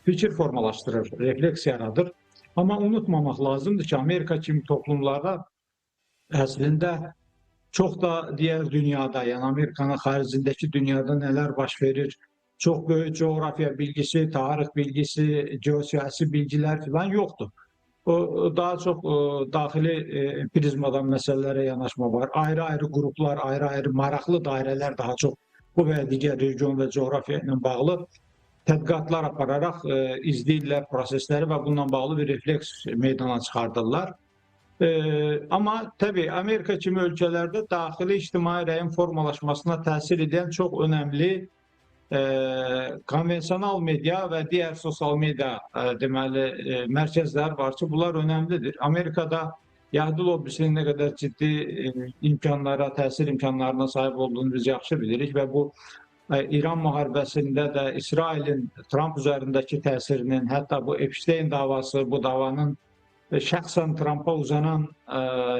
fikir formalaşdırır, refleks yaradır. Amma unutmamaq lazımdır ki, Amerika kimi toplumlarda əslində çox da digər dünyada, yəni Amerikanın xaricindəki dünyada nələr baş verir, çox böyük coğrafiya bilgisi, tarix bilgisi, geosiyasi bilgilər filan yoxdur. O daha çox daxili prizmadan məsələlərə yanaşma var. Ayrı-ayrı qruplar, ayrı-ayrı maraqlı dairələr daha çox bu və digər region və coğrafiya ilə bağlı tədqiqatlar apararaq izləyirlər prosesləri və bununla bağlı bir refleks meydana çıxardırlar. Amma təbii Amerika kimi ölkələrdə daxili ictimai rəyin formalaşmasına təsir edən çox önəmli konvensional media və digər sosial media deməli mərkəzlər var ki, bunlar önəmlidir. Amerikada Yahudi lobbisinin nə qədər ciddi imkanlara, təsir imkanlarına sahib olduğunu biz yaxşı bilirik və bu İran müharibəsində də İsrailin Trump üzərindəki təsirinin, hətta bu Epstein davası, bu davanın şəxsən Trumpa uzanan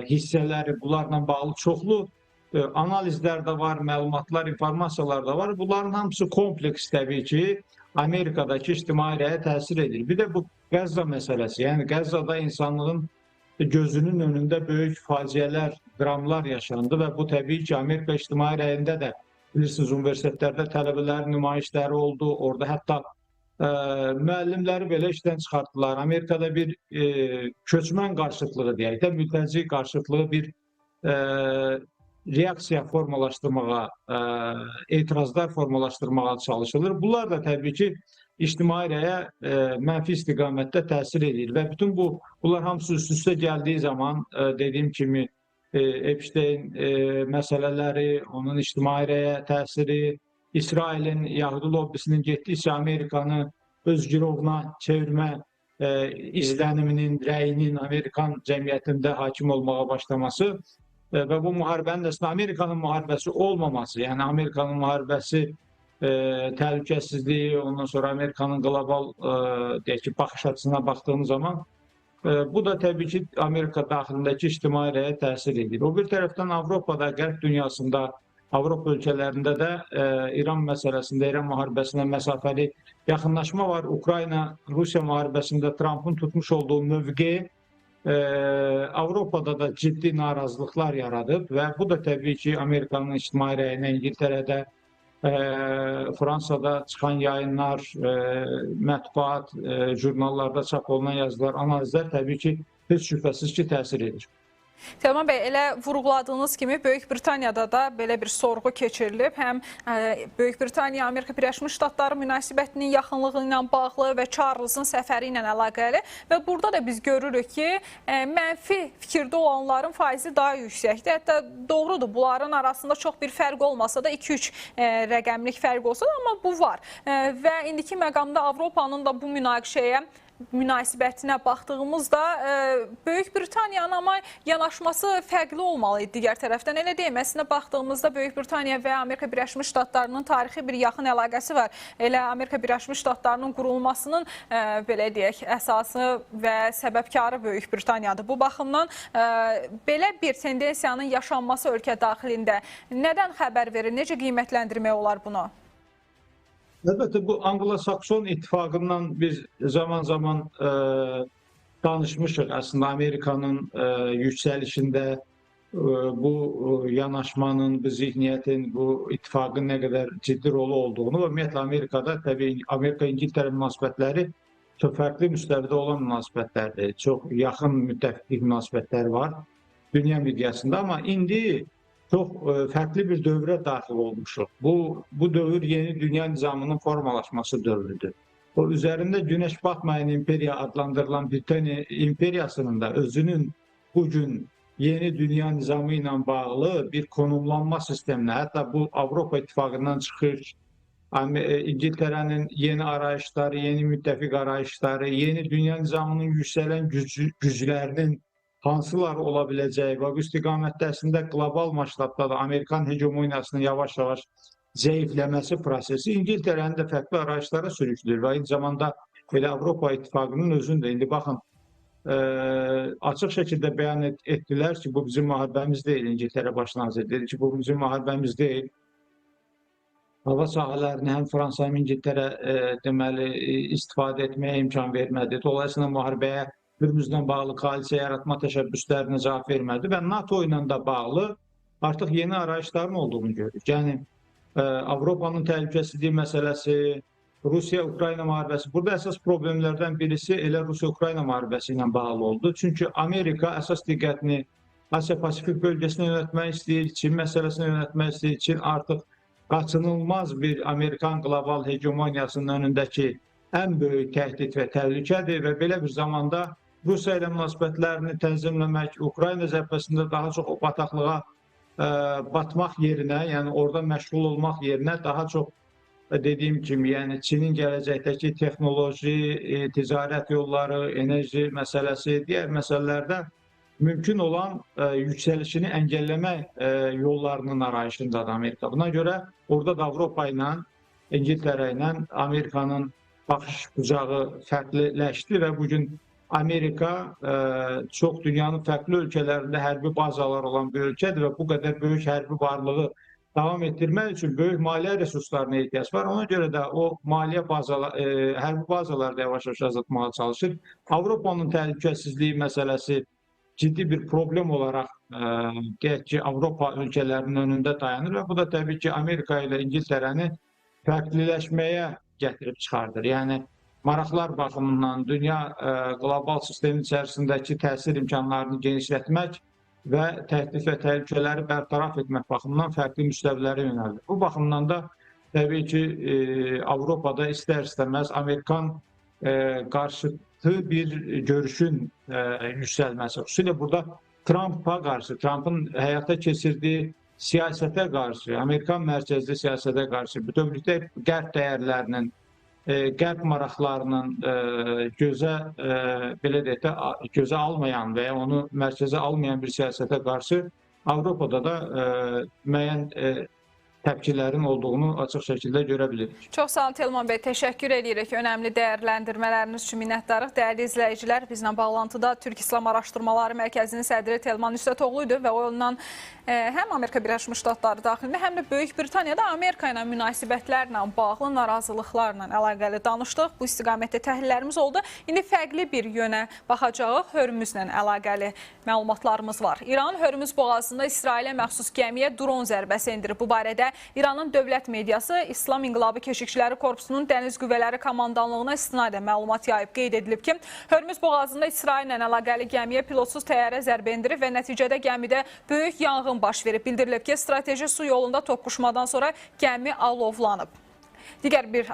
hissələri, bunlarla bağlı çoxlu analizlər də var, məlumatlar, informasiyalar da var. Bunların hamısı kompleks təbii ki, Amerikadakı ictimai rəyə təsir edir. Bir də bu Qəzza məsələsi, yəni Qəzzada insanlığın gözünün önündə böyük faciələr, dramlar yaşandı və bu təbii ki, Amerika ictimai rəyində də bilirsiniz, universitetlərdə tələbələrin nümayişləri oldu, orada hətta müəllimləri belə işdən çıxartdılar. Amerikada bir köçmən qarşıtlığı deyək də, mültəci qarşıtlığı bir reaksiya formalaşdırmağa, etirazlar formalaşdırmağa çalışılır. Bunlar da təbii ki, ictimai rəyə mənfi istiqamətdə təsir edir və bütün bunlar hamısı üst-üstə gəldiyi zaman, dediyim kimi, Epstein məsələləri, onun ictimai rəyə təsiri, İsrailin, Yahudi lobbisinin getdikcə Amerikanı öz girovuna çevirmə izləniminin, rəyinin Amerikan cəmiyyətində hakim olmağa başlaması və bu müharibənin əslində Amerikanın müharibəsi olmaması, yəni Amerikanın müharibəsi təhlükəsizliyi, ondan sonra Amerikanın qlobal deyək ki, baxış açısına baxdığımız zaman bu da təbii ki, Amerika daxilindəki ictimai rəyə təsir edir. O bir tərəfdən Avropada, Qərb dünyasında, Avropa ölkələrində də İran məsələsində, İran müharibəsinə məsafəli yaxınlaşma var. Ukrayna-Rusiya müharibəsində Trumpın tutmuş olduğu mövqe Avropada da ciddi narazılıqlar yaradıb və bu da təbii ki, Amerikanın ictimai rəyinə İngiltərədə, Fransada çıxan yayınlar, mətbuat, jurnallarda çap olunan yazılar, analizlər təbii ki, heç şübhəsiz ki, təsir edir. Telman bəy, elə vurğuladığınız kimi Böyük Britaniyada da belə bir sorğu keçirilib. Həm Böyük Britaniya, Amerika Birləşmiş Ştatları münasibətinin yaxınlığı ilə bağlı və Charles'ın səfəri ilə əlaqəli və burada da biz görürük ki, mənfi fikirdə olanların faizi daha yüksəkdir. Hətta doğrudur, bunların arasında çox bir fərq olmasa da 2-3 rəqəmlik fərq olsa da, amma bu var. Və indiki məqamda Avropanın da bu münaqişəyə münasibətinə baxdığımızda Böyük Britaniyanın amma yanaşması fərqli olmalı idi digər tərəfdən. Elə deyim, əslində baxdığımızda Böyük Britaniya və Amerika Birləşmiş Ştatlarının tarixi bir yaxın əlaqəsi var. Elə Amerika Birləşmiş Ştatlarının qurulmasının belə deyək, əsası və səbəbkarı Böyük Britaniyadır. Bu baxımdan belə bir tendensiyanın yaşanması ölkə daxilində nədən xəbər verir? Necə qiymətləndirmək olar bunu? Əlbəttə, bu Anglo-Sakson ittifaqından biz zaman-zaman danışmışıq. Əslində, Amerikanın yüksəlişində bu yanaşmanın, bu zihniyyətin, bu ittifaqın nə qədər ciddi rolu olduğunu və ümumiyyətlə Amerikada, təbii Amerika-İngiltərə münasibətləri çox fərqli müstəvidə olan münasibətlərdir. Çox yaxın müttəfiqlik münasibətləri var dünya miqyasında, amma indi çox fərqli bir dövrə daxil olmuşuq. Bu dövr yeni dünya nizamının formalaşması dövrüdür. O üzərində günəş batmayan imperiya adlandırılan Britaniya imperiyasının da özünün bugün yeni dünya nizamı ilə bağlı bir konumlanma sisteminə, hətta bu Avropa İttifaqından çıxış, İngiltərənin yeni arayışları, yeni müttəfiq arayışları, yeni dünya nizamının yüksələn güclərinin hansılar ola biləcəyi və bu istiqamətdə əslində qlobal masштабda da Amerikan hegemoniyasının yavaş-yavaş zəifləməsi prosesi İngiltərəni də fərqli arayışlara sürükləyir və eyni zamanda belə Avropa İttifaqının özünü də indi baxın açıq şəkildə bəyan etdilər ki, bu bizim müharibəmiz deyil. İngiltərə baş naziri dedi ki, bu bizim müharibəmiz deyil. Hava sahələrini həm Fransa, həm İngiltərə deməli istifadə etməyə imkan vermədi. Dolayısıyla müharibəyə Hürmüzlə bağlı koalisiya yaratma təşəbbüslərinə cavab vermədi və NATO ilə də bağlı artıq yeni arayışların olduğunu görürük. Yəni Avropanın təhlükəsizliyi məsələsi, Rusiya-Ukrayna müharibəsi. Burada əsas problemlərdən birisi elə Rusiya-Ukrayna müharibəsi ilə bağlı oldu. Çünki Amerika əsas diqqətini Asiya-Pasifik bölgəsinə yönəltmək istəyir, Çin məsələsinə yönəltmək istəyir. Çin artıq qaçınılmaz bir Amerikan qlobal hegemoniyasının önündəki ən böyük təhdid və təhlükədir və belə bir zamanda Rusiya ilə münasibətlərini tənzimləmək, Ukrayna cəbhəsində daha çox o bataqlığa batmaq yerinə, yəni orada məşğul olmaq yerinə daha çox dediyim kimi, yəni Çinin gələcəkdəki texnoloji, ticarət yolları, enerji məsələsi, digər məsələlərdə mümkün olan yüksəlişini əngəlləmə yollarının arayışındadır Amerika. Buna görə orada da Avropa ilə, İngiltərə ilə Amerikanın baxış bucağı fərqliləşdi və bugün Amerika çox dünyanın fərqli ölkələrində hərbi bazalar olan bir ölkədir və bu qədər böyük hərbi varlığı davam etdirmək üçün böyük maliyyə resurslarına ehtiyac var. Ona görə də o maliyyə bazalar, hərbi bazaları da yavaş-yavaş azaltmağa çalışır. Avropanın təhlükəsizliyi məsələsi ciddi bir problem olaraq deyək ki, Avropa ölkələrinin önündə dayanır və bu da təbii ki, Amerika ilə İngiltərəni fərqliləşməyə gətirib çıxardır. Yəni maraqlar baxımından dünya qlobal sistemin içərisindəki təsir imkanlarını genişlətmək və təhdid və təhlükələri bərtaraf etmək baxımından fərqli müstəvilərə yönəldir. Bu baxımdan da təbii ki, Avropada istər-istəməz Amerikan qarşıtı bir görüşün yüksəlməsi. Xüsusilə burada Trumpa qarşı, Trumpın həyata keçirdiyi siyasətə qarşı, Amerikan mərkəzli siyasətə qarşı, bütövlükdə qərb dəyərlərinin, qərb maraqlarının gözə, belə deyək də, gözə almayan və ya onu mərkəzə almayan bir siyasətə qarşı Avropada da müəyyən təpkilərin olduğunu açıq şəkildə görə bilirik. Çox sağ olun Telman bəy, təşəkkür edirik. Önəmli dəyərləndirmələriniz üçün minnətdarıq. Dəyərli izləyicilər, bizlə bağlantıda Türk İslam Araşdırmaları Mərkəzinin sədri Telman Nüsrətoğlu idi və ondan həm Amerika Birləşmiş Ştatları daxilində, həm də Böyük Britaniyada Amerika ilə münasibətlərlə bağlı narazılıqlarla əlaqəli danışdıq. Bu istiqamətdə təhlillərimiz oldu. İndi fərqli bir yönə baxacağıq. Hörmüzlə əlaqəli məlumatlarımız var. İran Hörmüz boğazında İsrailə məxsus gəmiyə dron zərbəsi endirib. Bu barədə İranın dövlət mediası İslam İnqilabı Keşikçiləri Korpusunun Dəniz Qüvvələri Komandanlığına istinadən məlumat yayıb. Qeyd edilib ki, Hörmüz boğazında İsraillə əlaqəli gəmiyə pilotsuz təyyarə zərbə endirib və nəticədə gəmidə böyük yanğın baş verib. Bildirilib ki, strateji su yolunda toqquşmadan sonra gəmi alovlanıb. Digər bir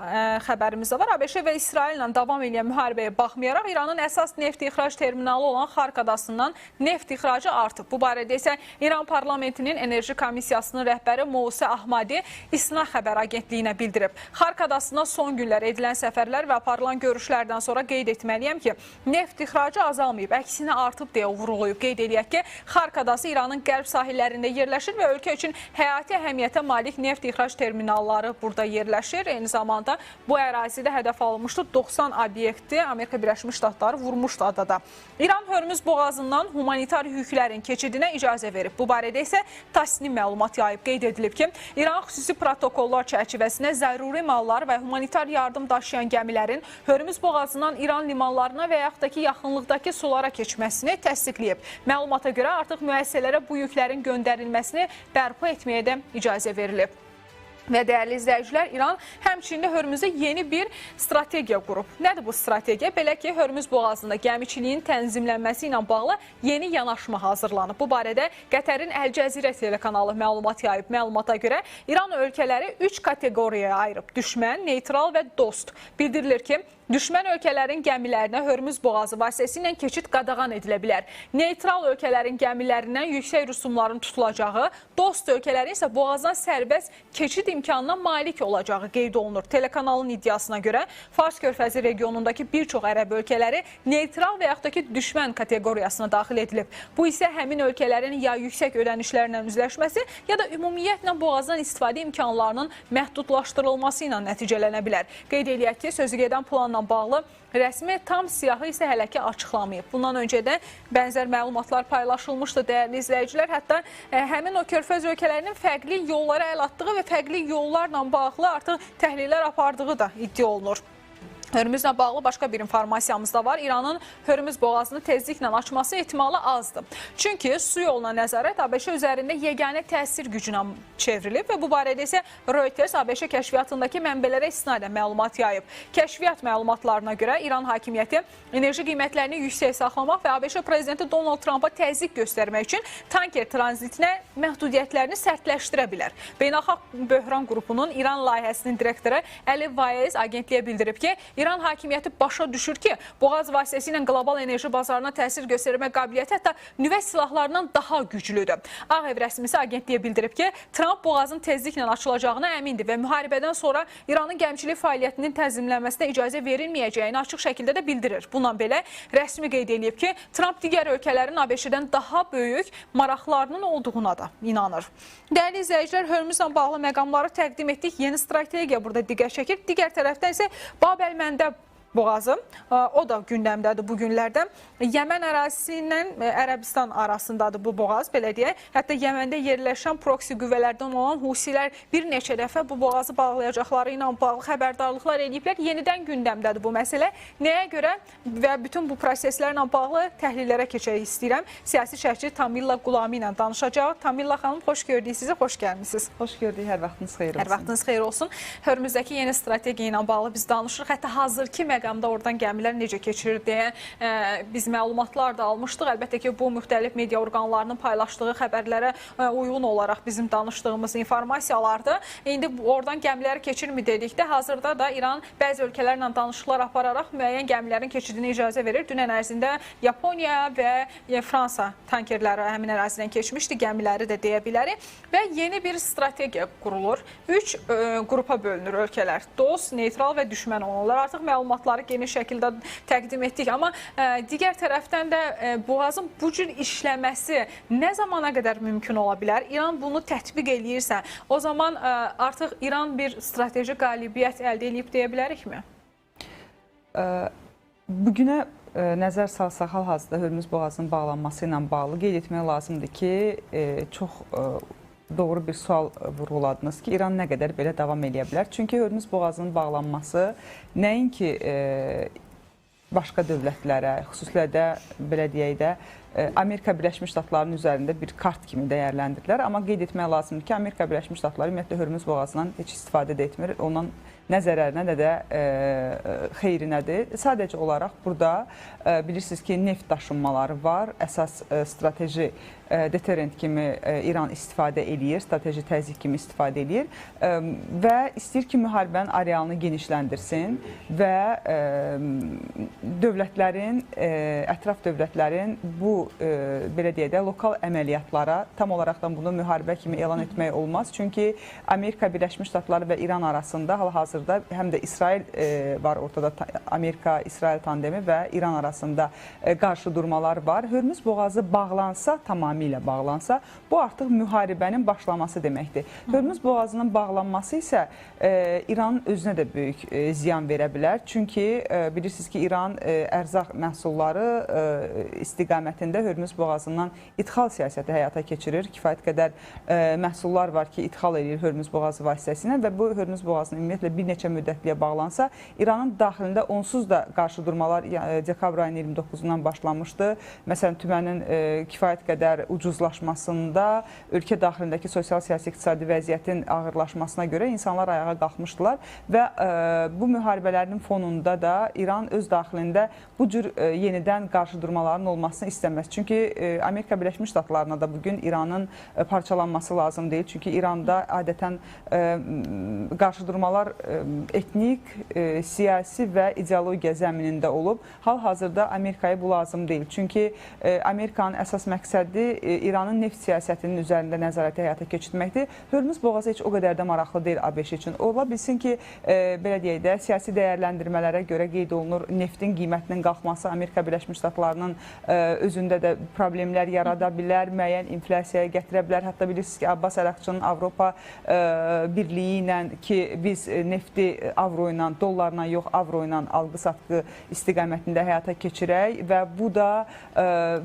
xəbərimiz də var. ABŞ və İsraillə davam edən müharibəyə baxmayaraq İranın əsas neft ixrac terminalı olan Xarq adasından neft ixracı artıb. Bu barədə isə İran parlamentinin Enerji Komissiyasının rəhbəri Mousa Ahmadi İSNA xəbər agentliyinə bildirib. Xarq adasına son günlər edilən səfərlər və aparılan görüşlərdən sonra qeyd etməliyəm ki, neft ixracı azalmayıb, əksinə artıb deyə vurğulayıb. Qeyd eləyək ki, Xarq adası İranın qərb sahillərində yerləşir və ölkə üçün həyati əhəmiyyətə malik neft ixrac terminalları burada yerləşir. Eyni zamanda bu ərazidə hədəf alınmışdı. 90 obyekti Amerika Birləşmiş Ştatları vurmuşdu adada. İran Hörmüz boğazından humanitar yüklərin keçidinə icazə verib. Bu barədə isə Tasnim məlumat yayıb. Qeyd edilib ki, İran xüsusi protokollar çərçivəsində zəruri mallar və humanitar yardım daşıyan gəmilərin Hörmüz boğazından İran limanlarına və yaxud da ki, yaxınlıqdakı sulara keçməsini təsdiqləyib. Məlumata görə artıq müəssisələrə bu yüklərin göndərilməsini bərpa etməyə də icazə verilib. Və dəyərli izləyicilər, İran həmçinin Hörmüzə yeni bir strategiya qurub. Nədir bu strategiya? Belə ki, Hörmüz boğazında gəmiçiliyin tənzimlənməsi ilə bağlı yeni yanaşma hazırlanıb. Bu barədə Qətərin Əl-Cəzirə telekanalı məlumat yayıb. Məlumata görə İran ölkələri 3 kateqoriyaya ayırıb: düşmən, neytral və dost. Bildirilir ki, düşmən ölkələrin gəmilərinə Hörmüz boğazı vasitəsilə keçid qadağan edilə bilər. Neytral ölkələrin gəmilərindən yüksək rüsumların tutulacağı, dost ölkələrin isə boğazdan sərbəst keçid imkanına malik olacağı qeyd olunur. Telekanalın iddiasına görə Fars körfəzi regionundakı bir çox ərəb ölkələri neytral və yaxud da ki, düşmən kateqoriyasına daxil edilib. Bu isə həmin ölkələrin ya yüksək ödənişlərlə üzləşməsi, ya da ümumiyyətlə boğazdan istifadə imkanlarının məhdudlaşdırılması ilə nəticələnə bilər. Qeyd eləyək ki, sözü gedən planla bağlı rəsmi tam siyahı isə hələ ki açıqlamayıb. Bundan öncə də bənzər məlumatlar paylaşılmışdı dəyərli izləyicilər. Hətta həmin o körfəz ölkələrinin fərqli yollara əl atdığı və fərqli yollarla bağlı artıq təhlillər apardığı da iddia olunur. Hörmüzlə bağlı başqa bir informasiyamız da var. İranın Hörmüz boğazını tezliklə açması ehtimalı azdır. Çünki su yoluna nəzarət ABŞ üzərində yeganə təsir gücünə çevrilib və bu barədə isə Reuters ABŞ kəşfiyyatındakı mənbələrə istinadən məlumat yayıb. Kəşfiyyat məlumatlarına görə İran hakimiyyəti enerji qiymətlərini yüksək saxlamaq və ABŞ prezidenti Donald Trumpa təzyiq göstərmək üçün tanker tranzitinə məhdudiyyətlərini sərtləşdirə bilər. Beynəlxalq Böhran qrupunun İran layihəsinin direktoru Əli Vaez agentliyə bildirib ki, İran hakimiyyəti başa düşür ki, boğaz vasitəsilə qlobal enerji bazarına təsir göstərmə qabiliyyəti hətta nüvə silahlarından daha güclüdür. Ağ Ev rəsmisi agentliyə bildirib ki, Trump boğazın tezliklə açılacağına əmindir və müharibədən sonra İranın gəmiçilik fəaliyyətinin tənzimlənməsinə icazə verilməyəcəyini açıq şəkildə də bildirir. Bununla belə rəsmi qeyd edib ki, Trump digər ölkələrin ABŞ-dən daha böyük maraqlarının olduğuna da inanır. Dəyərli izləyicilər, Hörmüzlə bağlı məqamları təqdim etdik. Yeni strategiya burada diqqət çəkir. Digər tərəfdən isə Bab-əl-Məndəb boğazı, o da gündəmdədir bu günlərdə. Yəmən ərazisi ilə Ərəbistan arasındadır bu boğaz, belə deyək. Hətta Yəməndə yerləşən proksi qüvvələrdən olan Husilər bir neçə dəfə bu boğazı bağlayacaqları ilə bağlı xəbərdarlıqlar ediblər. Yenidən gündəmdədir bu məsələ. Nəyə görə və bütün bu proseslərlə bağlı təhlillərə keçmək istəyirəm. Siyasi şərhçi Tamila Qulami ilə danışacağıq. Tamila xanım, xoş gördük sizi, xoş gəlmisiniz. Xoş gördük, hər vaxtınız xeyir olsun. Hər vaxtınız xeyir olsun. Hörmüzdəki yeni strategiya ilə bağlı biz danışırıq. Hətta hazırki məqamda oradan gəmilər necə keçirir deyə biz məlumatlar da almışdıq. Əlbəttə ki, bu müxtəlif media orqanlarının paylaşdığı xəbərlərə uyğun olaraq bizim danışdığımız informasiyalardır. İndi oradan gəmilər keçirmi dedikdə, hazırda da İran bəzi ölkələrlə danışıqlar apararaq müəyyən gəmilərin keçidinə icazə verir. Dünən ərzində Yaponiya və Fransa tankerləri həmin ərazidən keçmişdi, gəmiləri də deyə bilərik. Və yeni bir strategiya qurulur. 3 qrupa bölünür ölkələr: dost, neytral və düşmən olanlar. Artıq məlumatlar məlumatları geniş şəkildə təqdim etdik. Amma digər tərəfdən də boğazın bu cür işləməsi nə zamana qədər mümkün ola bilər? İran bunu tətbiq eləyirsə, o zaman artıq İran bir strateji qalibiyyət əldə eləyib deyə bilərikmi? Bugünə nəzər salsaq, hal-hazırda Hörmüz boğazının bağlanması ilə bağlı qeyd etmək lazımdır ki, çox doğru bir sual vurğuladınız ki, İran nə qədər belə davam eləyə bilər? Çünki Hörmüz boğazının bağlanması nəinki başqa dövlətlərə, xüsusilə də belə deyək də, Amerika Birləşmiş Ştatlarının üzərində bir kart kimi dəyərləndirirlər. Amma qeyd etmək lazımdır ki, Amerika Birləşmiş Ştatları ümumiyyətlə Hörmüz boğazından heç istifadə də etmir. Ondan nə zərərinə, nə də xeyrinədir. Sadəcə olaraq burada bilirsiniz ki, neft daşınmaları var. Əsas strateji deterrent kimi İran istifadə eləyir, strateji təzyiq kimi istifadə eləyir və istəyir ki, müharibənin arealını genişləndirsin və dövlətlərin, ətraf dövlətlərin bu, belə deyək də, lokal əməliyyatlara tam olaraqdan bunu müharibə kimi elan etmək olmaz. Çünki Amerika Birləşmiş Ştatları və İran arasında hal-hazırda həm də İsrail var ortada, Amerika-İsrail tandemi və İran arasında qarşı durmalar var. Hörmüz boğazı bağlansa, tamamilə bağlansa, bu artıq müharibənin başlaması deməkdir. Hörmüz boğazının bağlanması isə İranın özünə də böyük ziyan verə bilər. Çünki bilirsiniz ki, İran ərzaq məhsulları istiqamətində Hörmüz boğazından idxal siyasəti həyata keçirir. Kifayət qədər məhsullar var ki, idxal edir Hörmüz boğazı vasitəsilə və bu Hörmüz boğazının ümumiyyətlə bir neçə müddətliyə bağlansa, İranın daxilində onsuz da qarşı durmalar dekabr ayının 29-undan başlamışdı. Məsələn, tümənin kifayət qədər ucuzlaşmasında, ölkə daxilindəki sosial-siyasi iqtisadi vəziyyətin ağırlaşmasına görə insanlar ayağa qalxmışdılar və bu müharibələrin fonunda da İran öz daxilində bu cür yenidən qarşı durmaların olmasını istəməz. Çünki Amerika Birləşmiş Ştatlarına da bugün İranın parçalanması lazım deyil. Çünki İranda adətən qarşı durmalar etnik, siyasi və ideologiya zəminində olub. Hal-hazırda Amerikaya bu lazım deyil. Çünki Amerikanın əsas məqsədi İranın neft siyasətinin üzərində nəzarəti həyata keçirməkdir. Hörmüz boğazı heç o qədər də maraqlı deyil ABŞ üçün. Ola bilsin ki, belə deyək də, siyasi dəyərləndirmələrə görə qeyd olunur neftin qiymətinin qalxması Amerika Birləşmiş Ştatlarının özündə də problemlər yarada bilər, müəyyən inflyasiyaya gətirə bilər. Hətta bilirsiniz ki, Abbas Əraqçının Avropa Birliyi ilə ki, biz nefti avro ilə, dollarla yox, avro ilə alqı-satqı istiqamətində həyata keçirək və bu da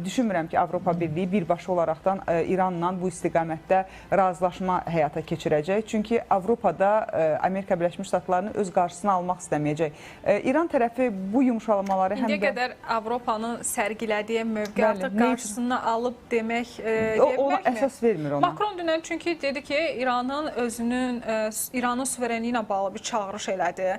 düşünmürəm ki, Avropa Birliyi birbaşa olaraqdan İranla bu istiqamətdə razılaşma həyata keçirəcək. Çünki Avropada Amerika Birləşmiş Ştatlarını öz qarşısına almaq istəməyəcək. İran tərəfi bu yumşalmaları həm də... İndiyə qədər Avropanın sərgilədiyi mövqe artıq qarşısını alıb demək, deyə bilərmi? Ona əsas vermir ona. Makron dünən çünki dedi ki, İranın özünün, İranın suverenliyi ilə bağlı bir çağırış elədi.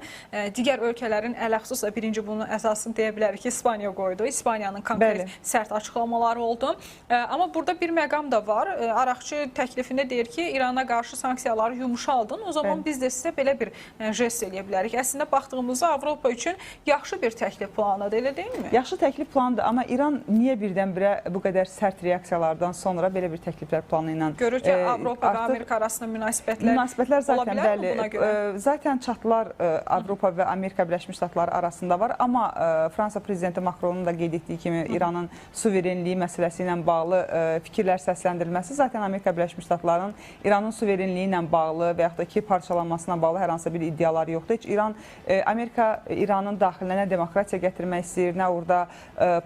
Digər ölkələrin ələxüsus birinci bunun əsasını deyə bilərik ki, İspaniya qoydu. İspaniyanın konkret sərt açıqlamaları oldu. Amma burada bir məqam da var. Araqçı təklifində deyir ki, İrana qarşı sanksiyaları yumşaldın. O zaman biz də sizə belə bir jest eləyə bilərik. Əslində baxdığımızda Avropa üçün yaxşı bir təklif planıdır, elə deyilmi? Yaxşı təklif planıdır, amma İran niyə birdən-birə bu qədər sərt reaksiyalardan sonra belə bir təkliflər planı ilə görür ki, Avropa və Amerika arasında münasibətlər zaten ola bilərmi buna görə? Zaten çatlar Avropa və Amerika Birləşmiş Ştatları arasında var, amma Fransa prezidenti Makronun da qeyd etdiyi kimi İranın suverenliyi məsələsi ilə bağlı fikirlər səsləndirilməsi zaten Amerika Birləşmiş Ştatlarının İranın suverenliyi ilə bağlı və yaxud da ki, parçalanmasına bağlı hər hansı bir iddiaları yoxdur. Heç İran, Amerika İranın daxilinə nə demokratiya gətirmək istəyir, nə orada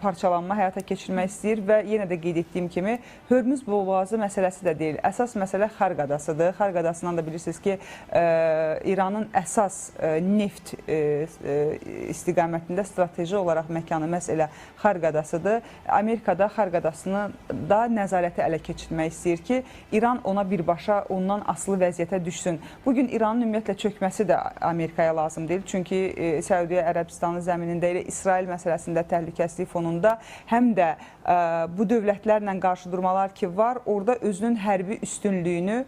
parçalanma həyata keçirmək istəyir və yenə də qeyd etdiyim kimi Hörmüz boğazı məsələsi də deyil. Əsas məsələ Xarq adasıdır. Xarq adasından da bilirsiniz ki, İranın əsas neft istiqamətində strateji olaraq məkanı məhz elə Xarq adasıdır. Amerikada Xarq adasını da nəzarəti ələ keçirmək istəyir ki, İran ona birbaşa ondan asılı vəziyyətə düşsün. Bugün İranın ümumiyyətlə çökməsi də Amerikaya lazım deyil. Çünki Səudiyyə Ərəbistanı zəminində elə İsrail məsələsində təhlükəsizlik fonunda həm də bu dövlətlərlə qarşıdurmalar ki var, orada özünün hərbi üstünlüyünü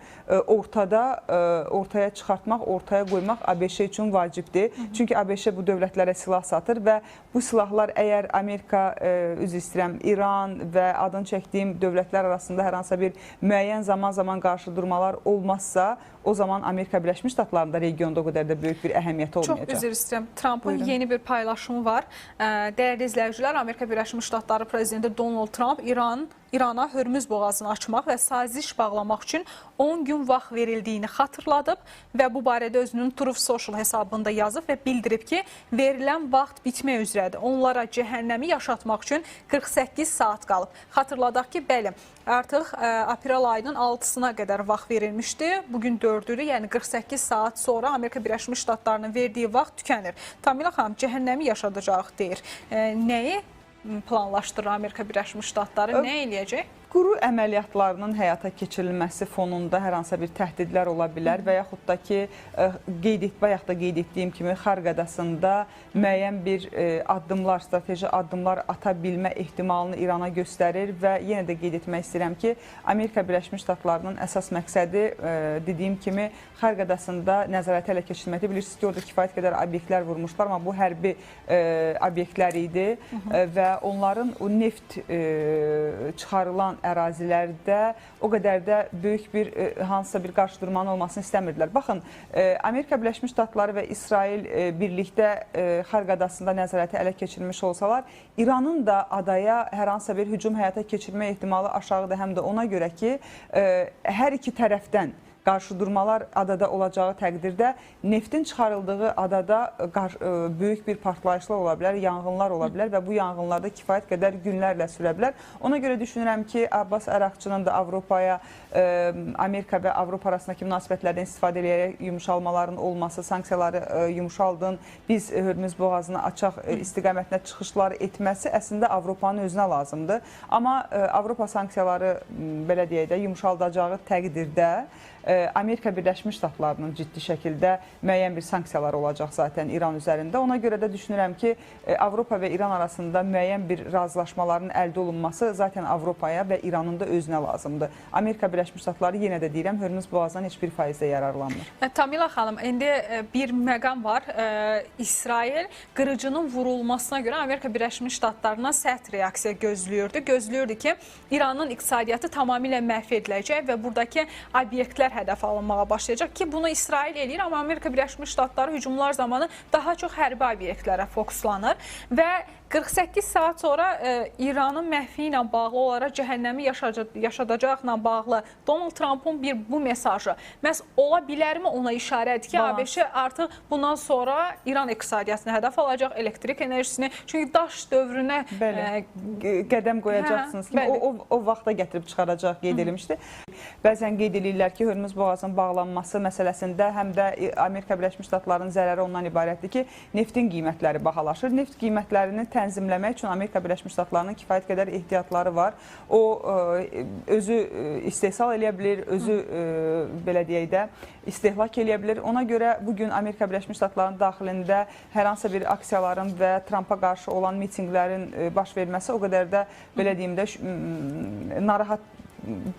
ortaya çıxartmaq, ortaya qoymaq ABŞ üçün vacibdir. Çünki ABŞ bu dövlətlərə silah satır və bu silahlar əgər Amerika, üzr istəyirəm, İran və adını çəkdiyim dövlətlər arasında hər hansısa bir müəyyən zaman-zaman qarşıdurmalar olmazsa, o zaman Amerika Birləşmiş Ştatlarında regionda o qədər də böyük bir əhəmiyyəti olmayacaq. Çox üzr istəyirəm. Trumpın yeni bir paylaşımı var. Dəyərli izləyicilər, Amerika Birləşmiş Ştatları prezidenti Donald Trump İrana Hörmüz boğazını açmaq və saziş bağlamaq üçün 10 gün vaxt verildiyini xatırladıb və bu barədə özünün Truth Social hesabında yazıb və bildirib ki, verilən vaxt bitmək üzrədir. Onlara cəhənnəmi yaşatmaq üçün 48 saat qalıb. Xatırladaq ki, bəli, artıq aprel ayının 6-sına qədər vaxt verilmişdi. Bugün 4-dür, yəni 48 saat sonra Amerika Birləşmiş Ştatlarının verdiyi vaxt tükənir. Tamila xanım, cəhənnəmi yaşadacaq deyir. Nəyi planlaşdırır Amerika Birləşmiş Ştatları, nə eləyəcək? Quru əməliyyatlarının həyata keçirilməsi fonunda hər hansısa bir təhdidlər ola bilər və yaxud da ki, bayaq da qeyd etdiyim kimi Xarq adasında müəyyən bir addımlar, strateji addımlar ata bilmə ehtimalını İrana göstərir və yenə də qeyd etmək istəyirəm ki, Amerika Birləşmiş Ştatlarının əsas məqsədi dediyim kimi Xarq adasında nəzarəti ələ keçirməkdir. Bilirsiniz ki, orada kifayət qədər obyektlər vurmuşlar, amma bu hərbi obyektlər idi və onların o neft çıxarılan ərazilərdə o qədər də böyük bir hansısa bir qarşıdurmanın olmasını istəmirdilər. Baxın, Amerika Birləşmiş Ştatları və İsrail birlikdə Xarq adasında nəzarəti ələ keçirmiş olsalar, İranın da adaya hər hansısa bir hücum həyata keçirmə ehtimalı aşağıdır, həm də ona görə ki, hər iki tərəfdən qarşıdurmalar adada olacağı təqdirdə neftin çıxarıldığı adada böyük bir partlayışlar ola bilər, yanğınlar ola bilər və bu yanğınlarda kifayət qədər günlərlə sürə bilər. Ona görə düşünürəm ki, Abbas Əraqçının da Avropaya, Amerika və Avropa arasındakı münasibətlərdən istifadə edərək yumşalmaların olması, sanksiyaları yumşaldın, biz Hörmüz boğazını açaq istiqamətinə çıxışlar etməsi əslində Avropanın özünə lazımdır. Amma Avropa sanksiyaları, belə deyək də, yumşaldacağı təqdirdə Amerika Birləşmiş Ştatlarının ciddi şəkildə müəyyən bir sanksiyalar olacaq zaten İran üzərində. Ona görə də düşünürəm ki, Avropa və İran arasında müəyyən bir razılaşmaların əldə olunması zaten Avropaya və İranın da özünə lazımdır. Amerika Birləşmiş Ştatları, yenə də deyirəm, Hörmüz boğazından heç bir faizdə yararlanmır. Tamila xanım, indi bir məqam var. İsrail qırıcının vurulmasına görə Amerika Birləşmiş Ştatlarına sərt reaksiya gözləyirdi. Gözləyirdi ki, İranın iqtisadiyyatı tamamilə məhv ediləcək və buradakı obyektlər hədəf alınmağa başlayacaq ki, bunu İsrail eləyir, amma Amerika Birləşmiş Ştatları hücumlar zamanı daha çox hərbi obyektlərə fokuslanır və 48 saat sonra İranın məhvi ilə bağlı olaraq cəhənnəmi yaşadacaqla bağlı Donald Trumpın bir bu mesajı məhz ola bilərmi ona işarədir ki, ABŞ artıq bundan sonra İran iqtisadiyyatını hədəf alacaq, elektrik enerjisini, çünki daş dövrünə qədəm qoyacaqsınız ki, o vaxta gətirib çıxaracaq qeyd edilmişdi. Bəzən qeyd edirlər ki, Hörmüz boğazının bağlanması məsələsində həm də Amerika Birləşmiş Ştatlarının zərəri ondan ibarətdir ki, neftin qiymətləri bahalaşır. Neft qiymətlərini tənzimləmək üçün Amerika Birləşmiş Ştatlarının kifayət qədər ehtiyatları var. O özü istehsal eləyə bilir, özü belə deyək də istehlak eləyə bilir. Ona görə bugün Amerika Birləşmiş Ştatlarının daxilində hər hansısa bir aksiyaların və Trumpa qarşı olan mitinqlərin baş verməsi o qədər də belə deyim də narahat,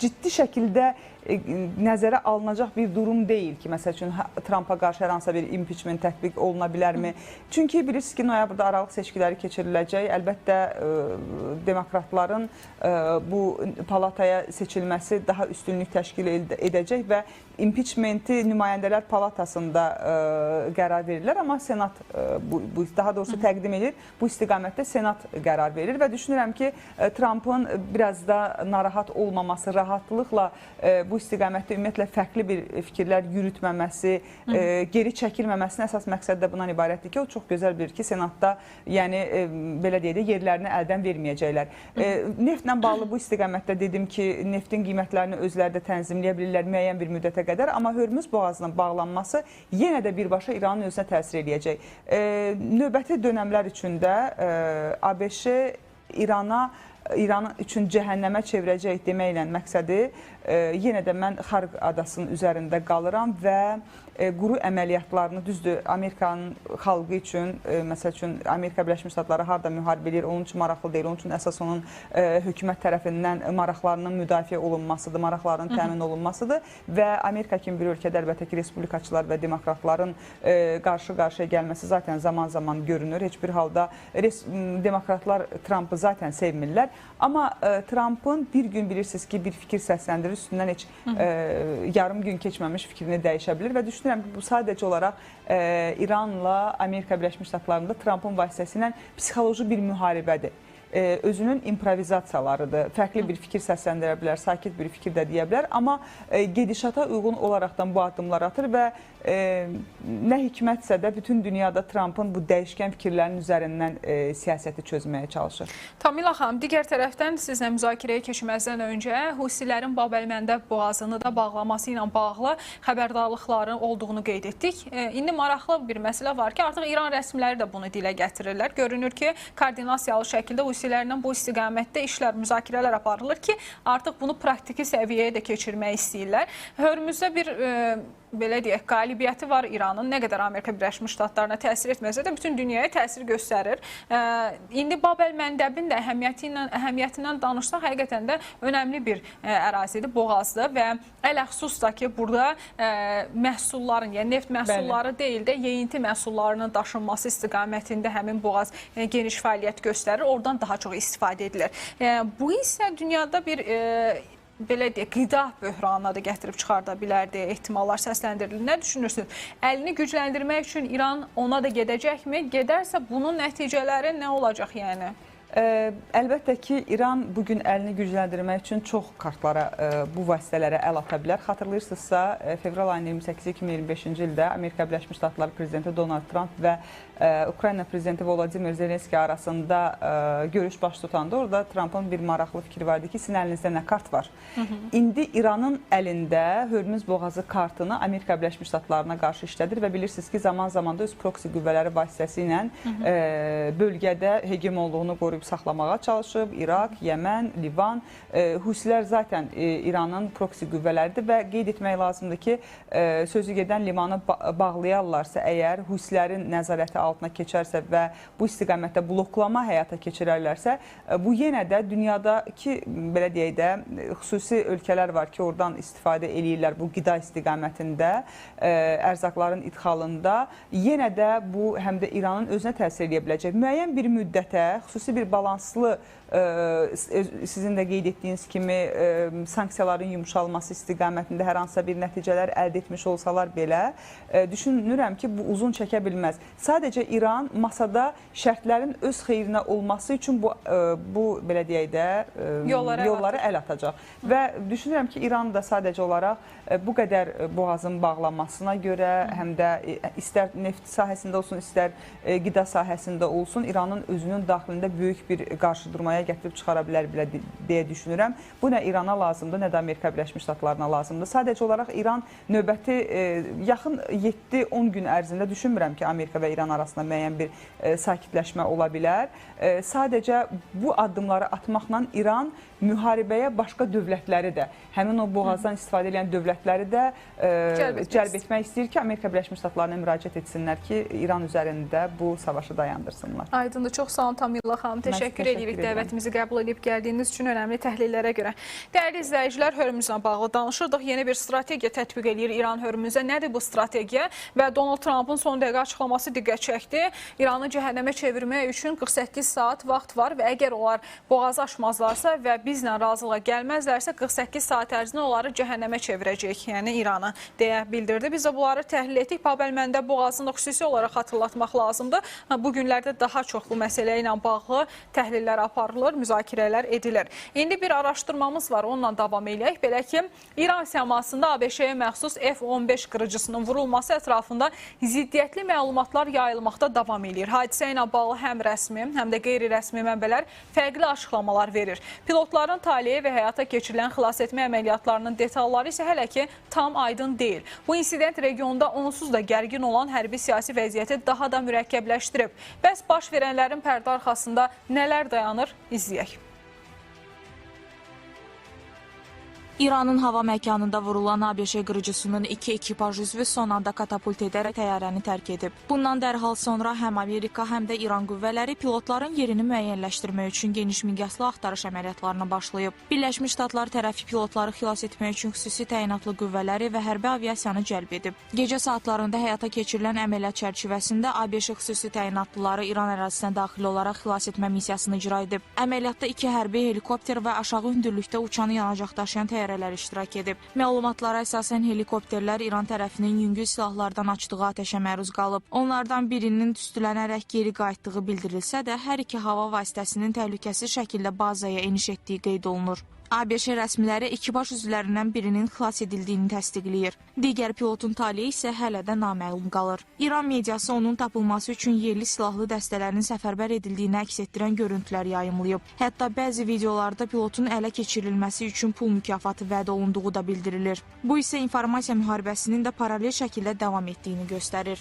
ciddi şəkildə nəzərə alınacaq bir durum deyil ki, məsəl üçün Trumpa qarşı hər hansısa bir impeachment tətbiq oluna bilərmi? Çünki bilirsiniz ki, noyabrda aralıq seçkiləri keçiriləcək. Əlbəttə, demokratların bu palataya seçilməsi daha üstünlük təşkil edəcək və impeachmenti nümayəndələr palatasında qərar verirlər, amma Senat, daha doğrusu təqdim edir, bu istiqamətdə Senat qərar verir və düşünürəm ki, Trumpın biraz da narahat olmaması, rahatlıqla bu istiqamətdə ümumiyyətlə fərqli bir fikirlər yürütməməsi, geri çəkilməməsinin əsas məqsədi də bundan ibarətdir ki, o çox gözəl bilir ki, Senatda, yəni belə deyək də, yerlərini əldən verməyəcəklər. Neftlə bağlı bu istiqamətdə dedim ki, neftin qiymətlərini özləri də tənzimləyə bilirlər müəyyən bir müddətə qədər, amma Hörmüz boğazının bağlanması yenə də birbaşa İranın özünə təsir eləyəcək. Növbəti dönəmlər üçün də ABŞ İrana İran üçün cəhənnəmə çevirəcək deməklə məqsədi yenə də mən Xarq adasının üzərində qalıram və quru əməliyyatlarını, düzdür, Amerikanın xalqı üçün, məsəl üçün Amerika Birləşmiş Ştatları harda müharibə eləyir, onun üçün maraqlı deyil, onun üçün əsas onun hökumət tərəfindən maraqlarının müdafiə olunmasıdır, maraqlarının təmin olunmasıdır və Amerika kimi bir ölkədə əlbəttə ki, respublikaçılar və demokratların qarşı-qarşıya gəlməsi zaten zaman-zaman görünür. Heç bir halda demokratlar Trumpı zaten sevmirlər. Amma Trumpın bir gün bilirsiniz ki, bir fikir səsləndirir, üstündən heç yarım gün keçməmiş fikrini dəyişə bilir və düşünürəm ki, bu sadəcə olaraq İranla Amerika Birləşmiş Ştatlarında Trumpın vasitəsilə psixoloji bir müharibədir. Özünün improvizasiyalarıdır. Fərqli bir fikir səsləndirə bilər, sakit bir fikir də deyə bilər, amma gedişata uyğun olaraqdan bu addımlar atır və nə hikmətsə də bütün dünyada Trumpın bu dəyişkən fikirlərinin üzərindən siyasəti çözməyə çalışır. Tamila xanım, digər tərəfdən sizlə müzakirəyə keçməzdən öncə Husilərin Bab-əl-Məndəb boğazını da bağlaması ilə bağlı xəbərdarlıqların olduğunu qeyd etdik. İndi maraqlı bir məsələ var ki, artıq İran rəsmiləri də bunu dilə gətirirlər. Görünür ki, koordinasiyalı şəkildə Husilərlə bu istiqamətdə işlər, müzakirələr aparılır ki, artıq bunu praktiki səviyyəyə də keçirmək istəyirlər. Hörmüzdə bir belə deyək, qalibiyyəti var İranın. Nə qədər Amerika Birləşmiş Ştatlarına təsir etməsə də bütün dünyaya təsir göstərir. İndi Bab-əl-Məndəbin də əhəmiyyətindən danışsaq, həqiqətən də önəmli bir ərazidir, boğazdır və ələxsus da ki, burada məhsulların, yəni neft məhsulları deyil də, yeyinti məhsullarının daşınması istiqamətində həmin boğaz geniş fəaliyyət göstərir. Oradan daha çox istifadə edilir. Bu isə dünyada bir belə deyək, qida böhranına da gətirib çıxarda bilər deyə ehtimallar səsləndirilir. Nə düşünürsünüz? Əlini gücləndirmək üçün İran ona da gedəcəkmi? Gedərsə bunun nəticələri nə olacaq yəni? Əlbəttə ki, İran bugün əlini gücləndirmək üçün çox kartlara, bu vasitələrə əl ata bilər. Xatırlayırsınızsa, fevral ayının 28-i 2025-ci ildə Amerika Birləşmiş Ştatları Prezidenti Donald Trump və Ukrayna Prezidenti Volodimir Zelenski arasında görüş baş tutanda orada Trumpın bir maraqlı fikri vardı ki, sizin əlinizdə nə kart var? İndi İranın əlində Hörmüz boğazı kartını Amerika Birləşmiş Ştatlarına qarşı işlədir və bilirsiniz ki, zaman-zaman da öz proksi qüvvələri vasitəsilə bölgədə hegemonluğunu qoruyub saxlamağa çalışıb. İraq, Yəmən, Livan, Husilər zaten İranın proksi qüvvələridir və qeyd etmək lazımdır ki, sözü gedən limanı bağlayarlarsa, əgər Husilərin nəzarəti altına keçərsə və bu istiqamətdə bloklama həyata keçirərlərsə, bu yenə də dünyadakı, belə deyək də, xüsusi ölkələr var ki, oradan istifadə eləyirlər bu qida istiqamətində, ərzaqların idxalında. Yenə də bu həm də İranın özünə təsir edə biləcək. Müəyyən bir müddətə, xüsusi bir balanslı, sizin də qeyd etdiyiniz kimi sanksiyaların yumşalması istiqamətində hər hansısa bir nəticələr əldə etmiş olsalar belə, düşünürəm ki, bu uzun çəkə bilməz. Sadəcə İran masada şərtlərin öz xeyrinə olması üçün bu belə deyək də, yollara əl atacaq. Və düşünürəm ki, İran da sadəcə olaraq bu qədər boğazın bağlanmasına görə, həm də istər neft sahəsində olsun, istər qida sahəsində olsun, İranın özünün daxilində böyük bir qarşıdurmaya gətirib çıxara bilər belə deyə düşünürəm. Bu nə İrana lazımdır, nə də Amerika Birləşmiş Ştatlarına lazımdır. Sadəcə olaraq İran növbəti yaxın 7-10 gün ərzində düşünmürəm ki, Amerika və İran arasında müəyyən bir sakitləşmə ola bilər. Sadəcə bu addımları atmaqla İran müharibəyə başqa dövlətləri də, həmin o boğazdan istifadə edən dövlətləri də cəlb etmək istəyir ki, Amerika Birləşmiş Ştatlarına müraciət etsinlər ki, İran üzərində bu savaşı dayandırsınlar. Aydındır. Çox sağ olun Tamila xanım. Təşəkkür edirik dəvətimizi qəbul edib gəldiyiniz üçün önəmli təhlillərə görə. Dəyərli izləyicilər, Hörmüzlə bağlı danışırdıq. Yeni bir strategiya tətbiq eləyir İran Hörmüzə. Nədir bu strategiya? Və Donald Trumpın son dəqiqə açıqlaması diqqət çəkdi. İranı cəhənnəmə çevirmək üçün 48 saat vaxt var və əgər onlar boğazı aşmazlarsa və bizlə razılığa gəlməzlərsə 48 saat ərzində onları cəhənnəmə çevirəcək, yəni İranı deyə bildirdi. Biz də bunları təhlil etdik. Bab-əl-Məndəb boğazını da xüsusi olaraq xatırlatmaq lazımdır. Bu günlərdə daha çox bu məsələ ilə bağlı təhlillər aparılır, müzakirələr edilir. İndi bir araşdırmamız var, onunla davam eləyək. Belə ki, İran səmasında ABŞ-yə məxsus F-15 qırıcısının vurulması ətrafında ziddiyyətli məlumatlar yayılmaqda davam eləyir. Hadisə ilə bağlı həm rəsmi, həm də qeyri-rəsmi mənbələr fərqli açıqlamalar verir. Pilotların taleyi və həyata keçirilən xilas etmə əməliyyatlarının detalları isə hələ ki tam aydın deyil. Bu insident regionda onsuz da gərgin olan hərbi siyasi vəziyyəti daha da mürəkkəbləşdirib. Bəs baş verənlərin pərdə arxasında nələr dayanır? İzləyək. İranın hava məkanında vurulan ABŞ qırıcısının iki ekipaj üzvü son anda katapult edərək təyyarəni tərk edib. Bundan dərhal sonra həm Amerika, həm də İran qüvvələri pilotların yerini müəyyənləşdirmək üçün geniş miqyaslı axtarış əməliyyatlarına başlayıb. Birləşmiş Ştatlar tərəfi pilotları xilas etmək üçün xüsusi təyinatlı qüvvələri və hərbi aviasiyanı cəlb edib. Gecə saatlarında həyata keçirilən əməliyyat çərçivəsində ABŞ xüsusi təyinatlıları İran ərazisinə daxil olaraq xilas etmə missiyasını icra edib. Əməliyyatda iki hərbi helikopter və aşağı hündürlükdə uçan yanacaq daşıyan təyyarələr iştirak edib. Məlumatlara əsasən helikopterlər İran tərəfinin yüngül silahlardan açdığı atəşə məruz qalıb. Onlardan birinin tüstülənərək geri qayıtdığı bildirilsə də, hər iki hava vasitəsinin təhlükəsiz şəkildə bazaya eniş etdiyi qeyd olunur. ABŞ rəsmiləri ekipaj üzvlərindən birinin xilas edildiyini təsdiqləyir. Digər pilotun taleyi isə hələ də naməlum qalır. İran mediası onun tapılması üçün yerli silahlı dəstələrin səfərbər edildiyini əks etdirən görüntülər yayımlayıb. Hətta bəzi videolarda pilotun ələ keçirilməsi üçün pul mükafatı vəd olunduğu da bildirilir. Bu isə informasiya müharibəsinin də paralel şəkildə davam etdiyini göstərir.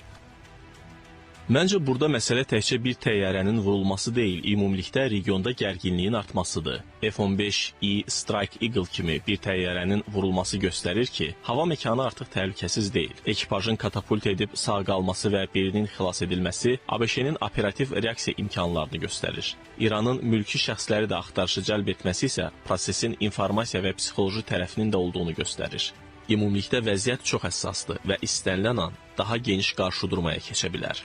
Məncə burada məsələ təkcə bir təyyarənin vurulması deyil, ümumilikdə regionda gərginliyin artmasıdır. F-15E Strike Eagle kimi bir təyyarənin vurulması göstərir ki, hava məkanı artıq təhlükəsiz deyil. Ekipajın katapult edib sağ qalması və birinin xilas edilməsi ABŞ-nin operativ reaksiya imkanlarını göstərir. İranın mülki şəxsləri də axtarışı cəlb etməsi isə prosesin informasiya və psixoloji tərəfinin də olduğunu göstərir. Ümumilikdə vəziyyət çox həssasdır və istənilən an daha geniş qarşıdurmaya keçə bilər.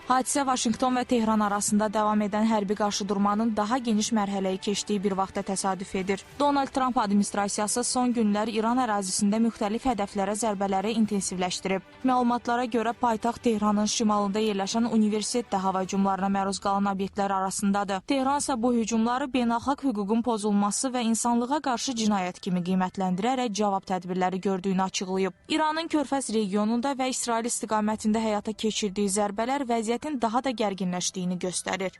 Hadisə Vaşinqton və Tehran arasında davam edən hərbi qarşıdurmanın daha geniş mərhələyi keçdiyi bir vaxta təsadüf edir. Donald Trump administrasiyası son günlər İran ərazisində müxtəlif hədəflərə zərbələri intensivləşdirib. Məlumatlara görə paytaxt Tehranın şimalında yerləşən universitet də hava hücumlarına məruz qalan obyektlər arasındadır. Tehran isə bu hücumları beynəlxalq hüququn pozulması və insanlığa qarşı cinayət kimi qiymətləndirərək cavab tədbirləri gördüyünü açıqlayıb. İranın Körfəz regionunda və İsrail istiqamətində həyata keçirdiyi zərbələr vəziyyətin daha da gərginləşdiyini göstərir.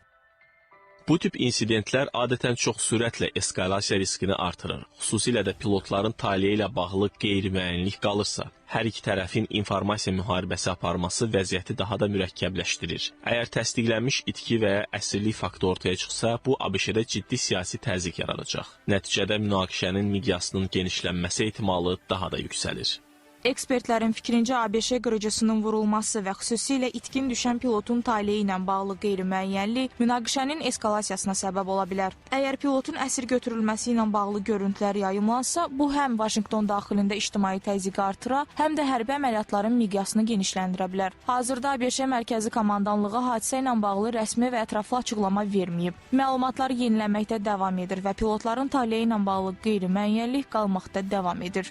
Bu tip insidentlər adətən çox sürətlə eskalasiya riskini artırır. Xüsusilə də pilotların taleyi ilə bağlı qeyri-müəyyənlik qalırsa, hər iki tərəfin informasiya müharibəsi aparması vəziyyəti daha da mürəkkəbləşdirir. Əgər təsdiqlənmiş itki və ya əsirlik faktı ortaya çıxsa, bu ABŞ-də ciddi siyasi təzyiq yaradacaq. Nəticədə münaqişənin miqyasının genişlənməsi ehtimalı daha da yüksəlir. Ekspertlərin fikrincə ABŞ qırıcısının vurulması və xüsusilə itkin düşən pilotun taleyi ilə bağlı qeyri-müəyyənlik münaqişənin eskalasiyasına səbəb ola bilər. Əgər pilotun əsir götürülməsi ilə bağlı görüntülər yayımlansa, bu həm Vaşinqton daxilində ictimai təzyiqi artıra, həm də hərbi əməliyyatların miqyasını genişləndirə bilər. Hazırda ABŞ Mərkəzi Komandanlığı hadisə ilə bağlı rəsmi və ətraflı açıqlama verməyib. Məlumatlar yenilənməkdə davam edir və pilotların taleyi ilə bağlı qeyri-müəyyənlik qalmaqda davam edir.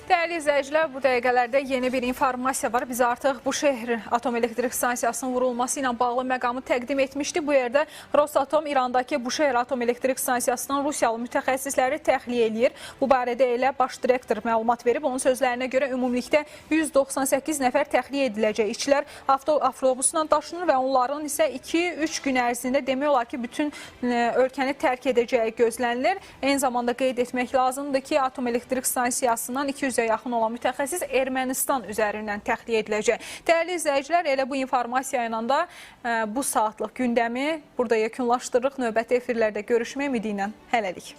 Dəyərli izləyicilər, bu dəqiqələrdə yeni bir informasiya var. Biz artıq Buşehr atom elektrik stansiyasının vurulması ilə bağlı məqamı təqdim etmişdik. Bu yerdə Rosatom İrandakı Buşehr atom elektrik stansiyasından Rusiyalı mütəxəssisləri təxliyə eləyir. Bu barədə elə baş direktor məlumat verib. Onun sözlərinə görə ümumilikdə 198 nəfər təxliyə ediləcək. İşçilər avtobusla daşınır və onların isə 2-3 gün ərzində demək olar ki, bütün ölkəni tərk edəcəyi gözlənilir. Eyni zamanda qeyd etmək lazımdır ki, atom elektrik stansiyasından 200-ə yaxın olan mütəxəssis Ermənistan üzərindən təxliyə ediləcək. Dəyərli izləyicilər, elə bu informasiya ilə də bu saatlıq gündəmi burada yekunlaşdırırıq. Növbəti efirlərdə görüşmək ümidi ilə hələlik.